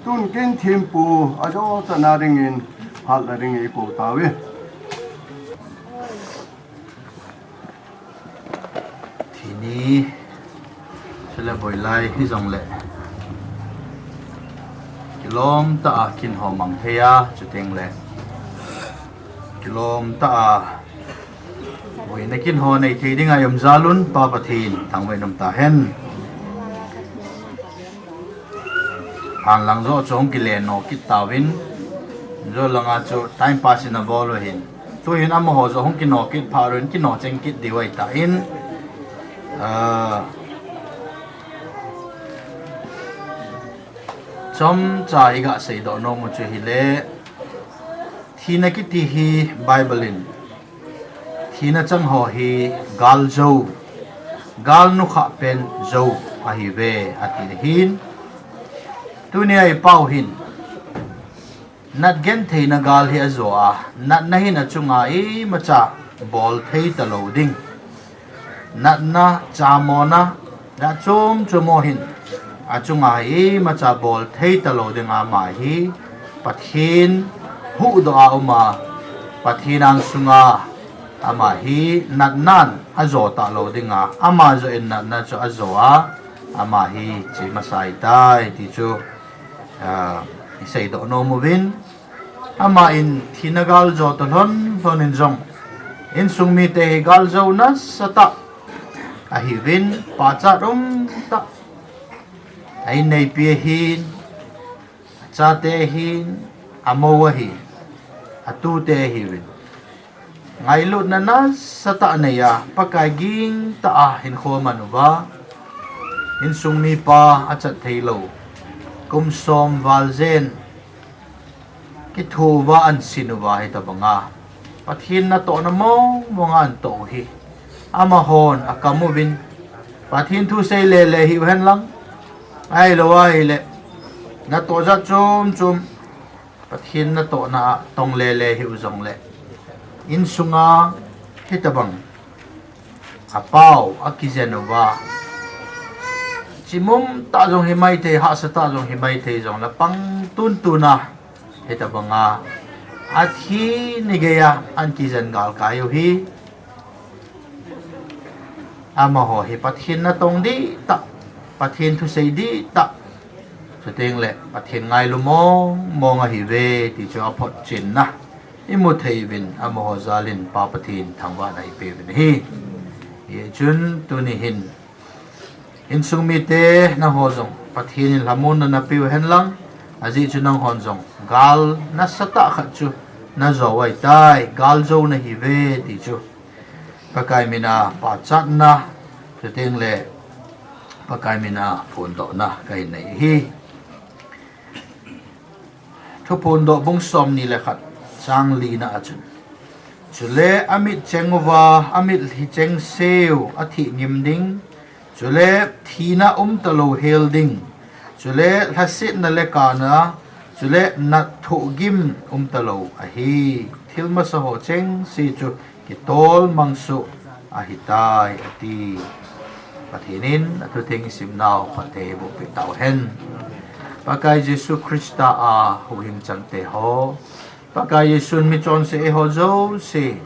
Tun kin thempu ajo chana dingin, phat la dingin ikou tauve. Thini, chule boilai hijongle, kilom tah a kin ho mang thei a, chuteng le, kilom tah a boina kin ho nei thei dinga i um jal un, Pa Pathen thangvah in um tahen. Hanlang joh chu hung kile noh kit tauvin, joh langa chu time pass in abol u ahin. Tuhin amaho joh hung kinoh kit phat un, kinoh cheng kit diu ahitan, ah, chomcha iga seidoh nom u chu hile, thina kiti hi Bible in, thina chang ho hi gal jou, gal nukhah pen jou ahiuve, ati ahin. Tunia ipau hin, nat gentheina gal hi ajo a, natna hin achunga imacha bol thei talou ding. Natna, chamona, na chom chom ho hin, achunga imacha bol thei talou dinga ama hi, Pathen huhdoh a uma, Pathen angsunga ama hi natnan ajo talou dinga, ama joh in natna chu ajo a, ama hi che masa ahitai ti chu, ah, iseidoh nom uvin. Aman thina gal jo toh lhon lhon in jong, insung mite hi gal jou nasatah ahiuvin, pachat umtah, a inneipi ahin, achate ahin, amou ahin, atute ahiuvin, ngailutna nasatah anei a, Pakai gingtah a hinkho aman uva, insung mipa achat theilou, kum som val jen, kitho uva ahin sin uva hitabanga, Pathen natohna mong monga ahin toh u hi, amahon akam uvin, Pathen thu sei lele hih uhen lang, ahilou ahile, natoh jat chom chom, Pathen natohna a tong lele hih u jongle, insunga hitabang apao akijen uva, chimum tah jong himaithei, hahsa tah jong himaithei jongle, pang tuntuna hitabanga, athi ni geiya ahin kijen galkai u hi, amaho hi Pathen natong dihtah, Pathen thusei dihtah, chutengle Pathen ngailu mong mong ahiuve ti chu aphotchenna imu thei uvin, amaho jalin Pa Pathen thangvahna ipeuvin ahi. Hijeh chun tuni hin insung mite nangho jong Pathen in lhamonna napeu hen lang, ajeh chu nanghon jong gal nasatah khat chu najo ahitai, galjou nahiuve ti chu Pakai mina pachatna, chuteng le Pakai mina phondohna kahin nei ahi. Thuphondoh bung somni le khat chang lina a chun, chule amit cheng uva, amit lhi cheng seu athih ngim ding, chule thina umtalou hel ding, chule lhasetna le kana, chule nat thohgim umtalou ahi. Thil masa ho chengse chu kitol mangsoh ahitai, ati. Pathen in athutheng isimnau phatthei eiboh peh tauhen. Pakai Jesu Christa a huhhing changte ho, Pakai Jesun michonse eiho jouse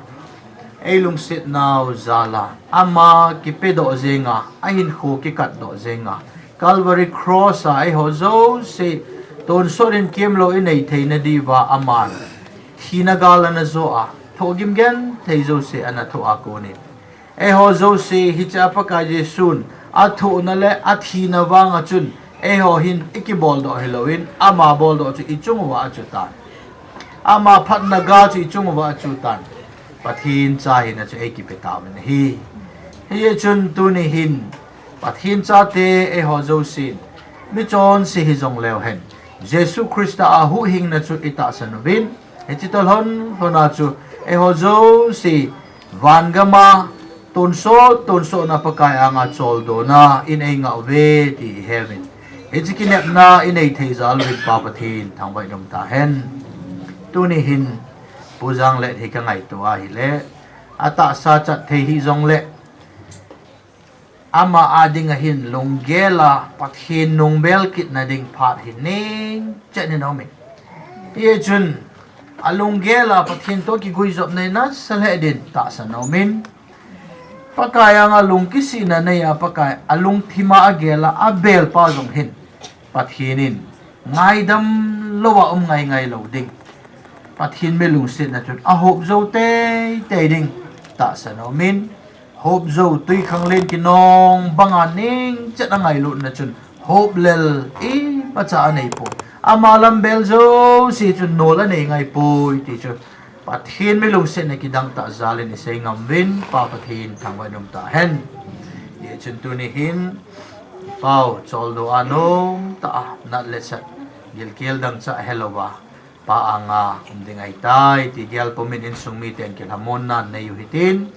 eilungsetnau jal a ama kipedoh jenga, ahinkho kikatdoh jenga, Calvary Cross a eiho jouse tonsot in kemlou inei theina diuva aman thina gal anajo a, thohgim genthei jouse anathoh a konin, eiho jouse hiche a Pakai Jesun athohna le athina vanga chun eiho hin ikiboldoh hilouvin, ama boldoh chu ichung uva achutan. Ama phatna ga chu ichung uva achutan. Pathen cha hina chu eikipe tauvin ahi. Hijeh chun tuni hin Pathen chate eiho jousen michonse hijongleu hen, Jesu Christa a huhhingna chu itahsan uvin, hiche toh lhon lhona chu eiho jouse vangama tonsot tonsotna Pakai anga choldona in eingah uve ti iheuvin, hiche kinepna inei thei jal uvin Pa Pathen thangvah in um tahen. Tuni hin Pu Janglet hi kangaito ahile, atahsa chat thei hijongle, ama a dinga hin lunggel a Pathen nungbel kitna ding phat hi nengchet in aumin, hijeh chun alunggel a Pathen toh kiguijopna in nasa lheh din tahsan aumin, Pakai anga lungkisihna nei a Pakai alungthim a agel a abelpa jong hin Pathen in ngaidam louva um ngaingai lou ding, Pathen mi lungsetna chun ahop jou teitei ding tahsan aumin, hop jou twikhanglen kinong banga nengchet a ngailutna chun hop lel imacha aneipoi. Ama lambel jouse chun nol anei ngaipoi ti chu Pathen mi lungsetna kidangtah jal in isei ngam uvin, Pa Pathen thangvah in um tahen. Hijeh chun tuni hin Pau choldo a nomtah a nat le sat, gilkel dangchah helouva Pa anga um ding ahitai ti gel pumin insung miten kilhamonna nei u hitin,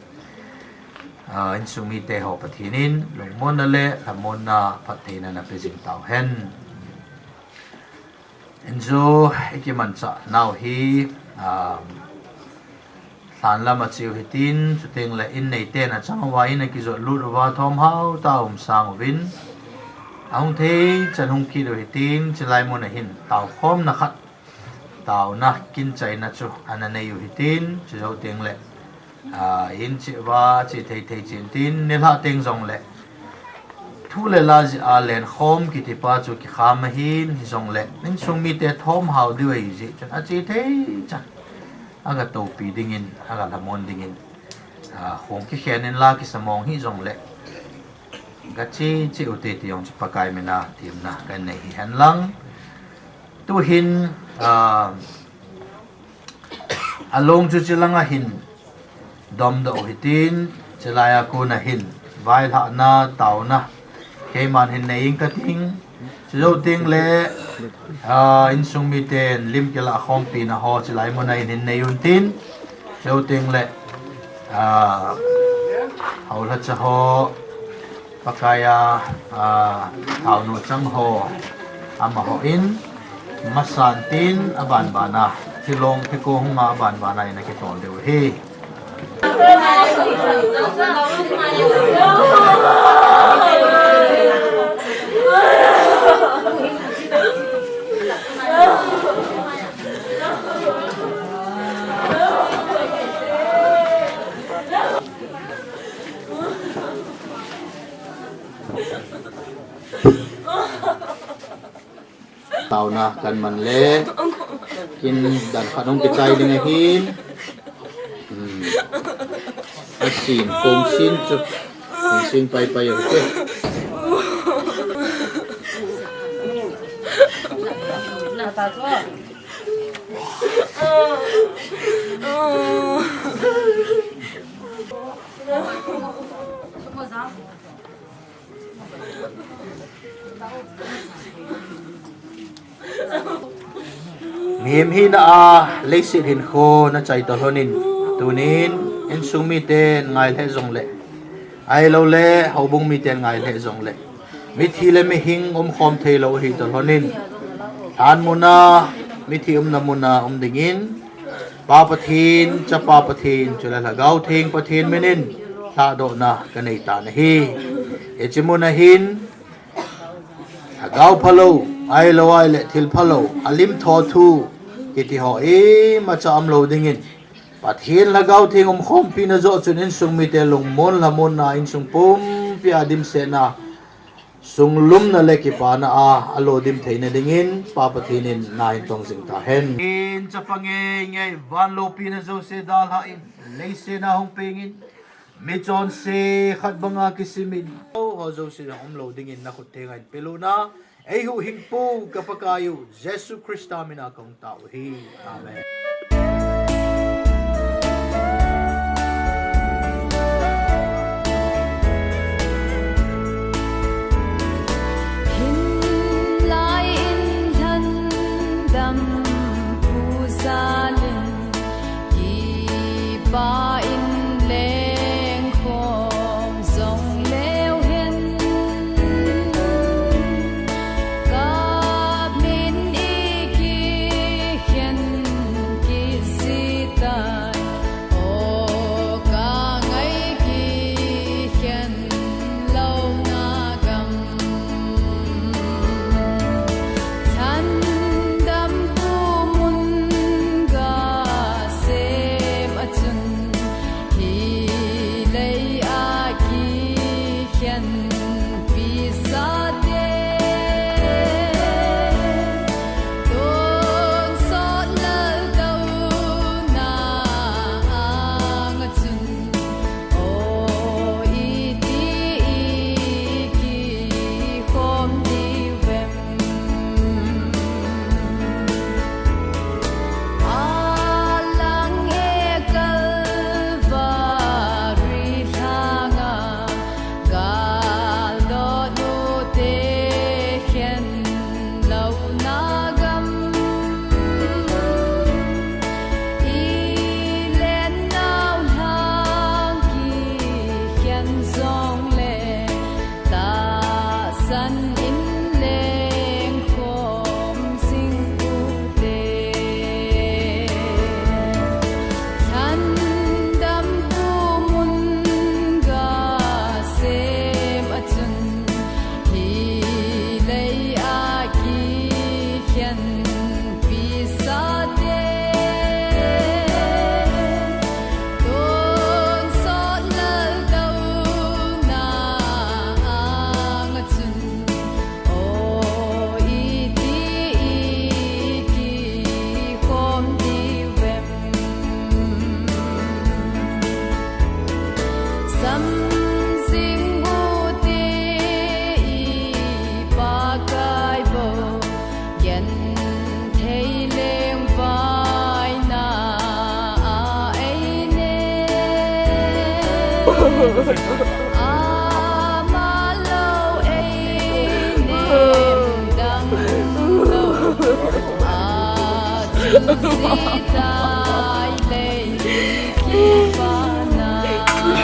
ah, insung mite ho Pathen in lungmonna le lhamonna phattheina napeh jing tauhen. Injo ikimanchah nau hi, ah, lhan lam a cheu hitin, chuteng le in neiten achang uva in akijot lut uva thomhao tah a um sang uvin, ahung thei chan hung kit u hitin, chulai mun a hin taokhomna khat, taona kin chaina chu ana nei u hitin, chujou teng le, ah, in cheh uva chethei thei chen tin, nilhah teng jong le thu le la jeh a lenkhom kitipa chu kikham ahin, hijongle insung mite thomhao diu ahi jeh chun achethei chan aga toupi dingin, aga lhamon dingin, ah, khong kikhen in la kisa mong hijongle gache cheh ute ti jong chu Pakai mina themna kanei hihen lang. Tuhin, ah, along chu chulang a hin domdoh u hitin, chulai a kon a hin vailhahna, taona keiman hin nei ing kating, chujou teng le, ah, insung miten lim kilah khompina ho chulai mun a hin, hin nei un tin, chujou teng le, ah, haolhacha ho, Pakai a, ah, thaonu chang ho, amaho in masan tin, abanbana thilong thiko hunga abanbana in akitol diu ahi. Taona kaman le kin dan khat hung kichai ding ahin. Hmm. Asin, kong sin chu. Sing pai pai ang ke. Mihem hina a leiset hinkho na chai tolhonin, tunin insung miten ngai lheh jongle, ahilou le houbung miten ngai lheh jongle, mithi le mihing umkhom thei lou hi tolhonin, lhan muna, mithi umna muna um dingin, Pa Pathen, Chapa Pathen, chule Lhagao Theng Pathen minin lhahdohna ka nei tan ahi. Hiche muna hin, lhagao phalou, ahilou ahile thil phalou, alim thothu, kiti ho imacha umlou dingin, Pathen Lhagao Theng umkhompi na joh chun insung mite lungmon lhamonna insung pumpi a dimsetna, sunglumna le kipana a, alo dim theina dingin, Pa Pathen in na hin tong jing tahen. In chapa ngei ngei van loupina jouse dalhan, leiset a hung pengin, michonse khat banga kisimin, ho jouse jong umlou dingin na khut theng a hin peluna, eihuhhing Pu ka Pakaiyu, Jesu Christa mina kong tao hi. Amen.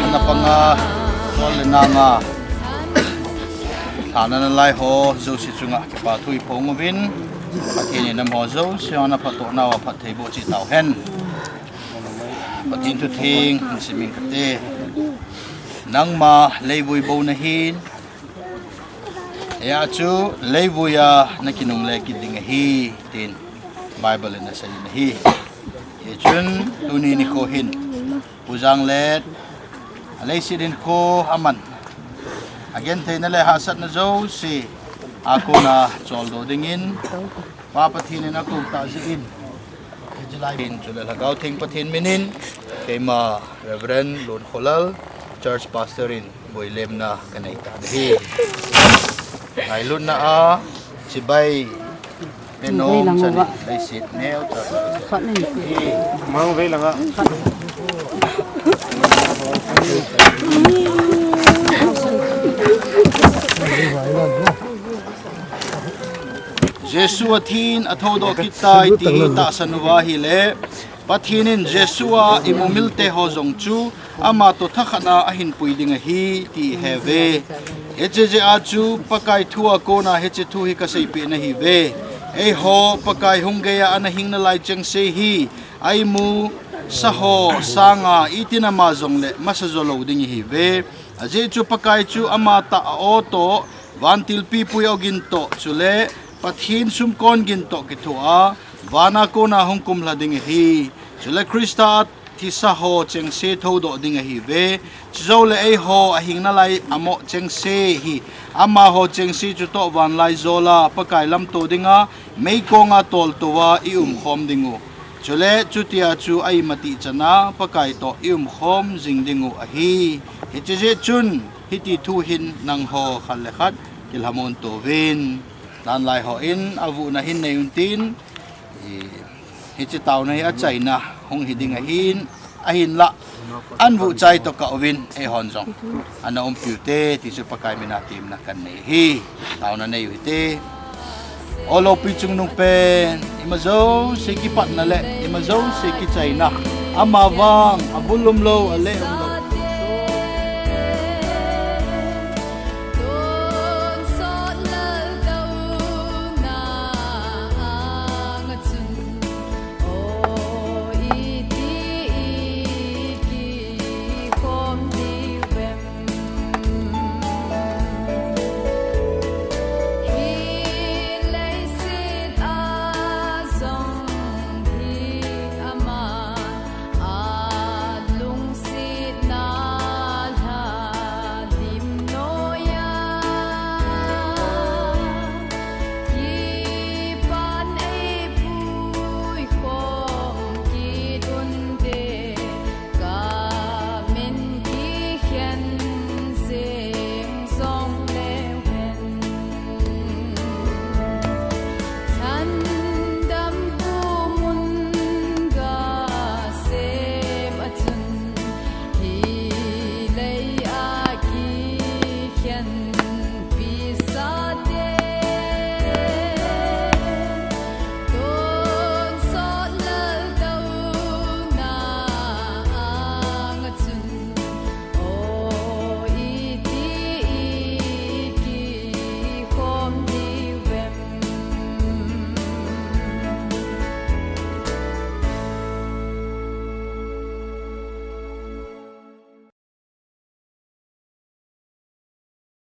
Napanga, tol le nanga, lhana nalai ho jouse chunga kipa thu iphong uvin, Pathen in amaho jouse ana phatdoh nauva phattheiboh cheh tauhen. Pathen thutheng hin simin kate. Nangma leivui bou nahin, hijeh chun leivui a nakinungle kit ding ahi, tin Bible in aseiyin ahi. Hichun tuni nikho hin Pu Janglet, aleiset hinkho aman, agentheina le hahsatna jouse akona choldo dingin Pa Pathen in akou tah jeh in, hichelai in chule Lhagao Theng Pathen minin, keima Reverend Lun Kholal, Church Pastor in Boilemna kanei ta hi. Ngailutna a chibai penom chani leiset neo ta. Mang vei langa. Jesu athin athoudoh kit tai ti tahsan uva ahile, Pathen in Jesu a imumil te ho jong chu ama toh thakhat a ahin pui ding ahi ti ihe uve. Hiche jeh a chu Pakai thu a kona hiche thu hi kaseipeh nahi uve. Eiho Pakai hung geiya ana hing nalai chengse hi aimu sa ho sanga itin ama jongle masa jo lou ding ihi uve. Ajeh chu Pakai chu ama tah a o toh, vantil pipui ogin toh, chule Pathen sumkon gin toh kithoa, vana kona hung kumlha ding ahi. Chule Christa a thisa ho chengse thoudoh ding ahi uve. Chujou le eiho ahing nalai amo chengse hi, amaho chengse chutoh vanlai jola Pakai lamto dinga, meikonga toltouva i umkhom ding u. Chule chutia chu a imatih chana Pakai toh i umkhom jing ding u ahi. Hiche jeh chun hiti thu hin nangho khat le khat kilhamon touvin. Tanlai ho in avuhna hin nei untin, hiche taona hi achaina hung hi ding ahin, ahinla an vuh chai toh kah uvin, eihon jong ana umpiu te ti chu Pakai mina temna kanei hi. Taona nei u hite. O loupi chungnung pen, ima jouse kipatna le ima jouse kichaina, amavang abul umlou, aleh umlou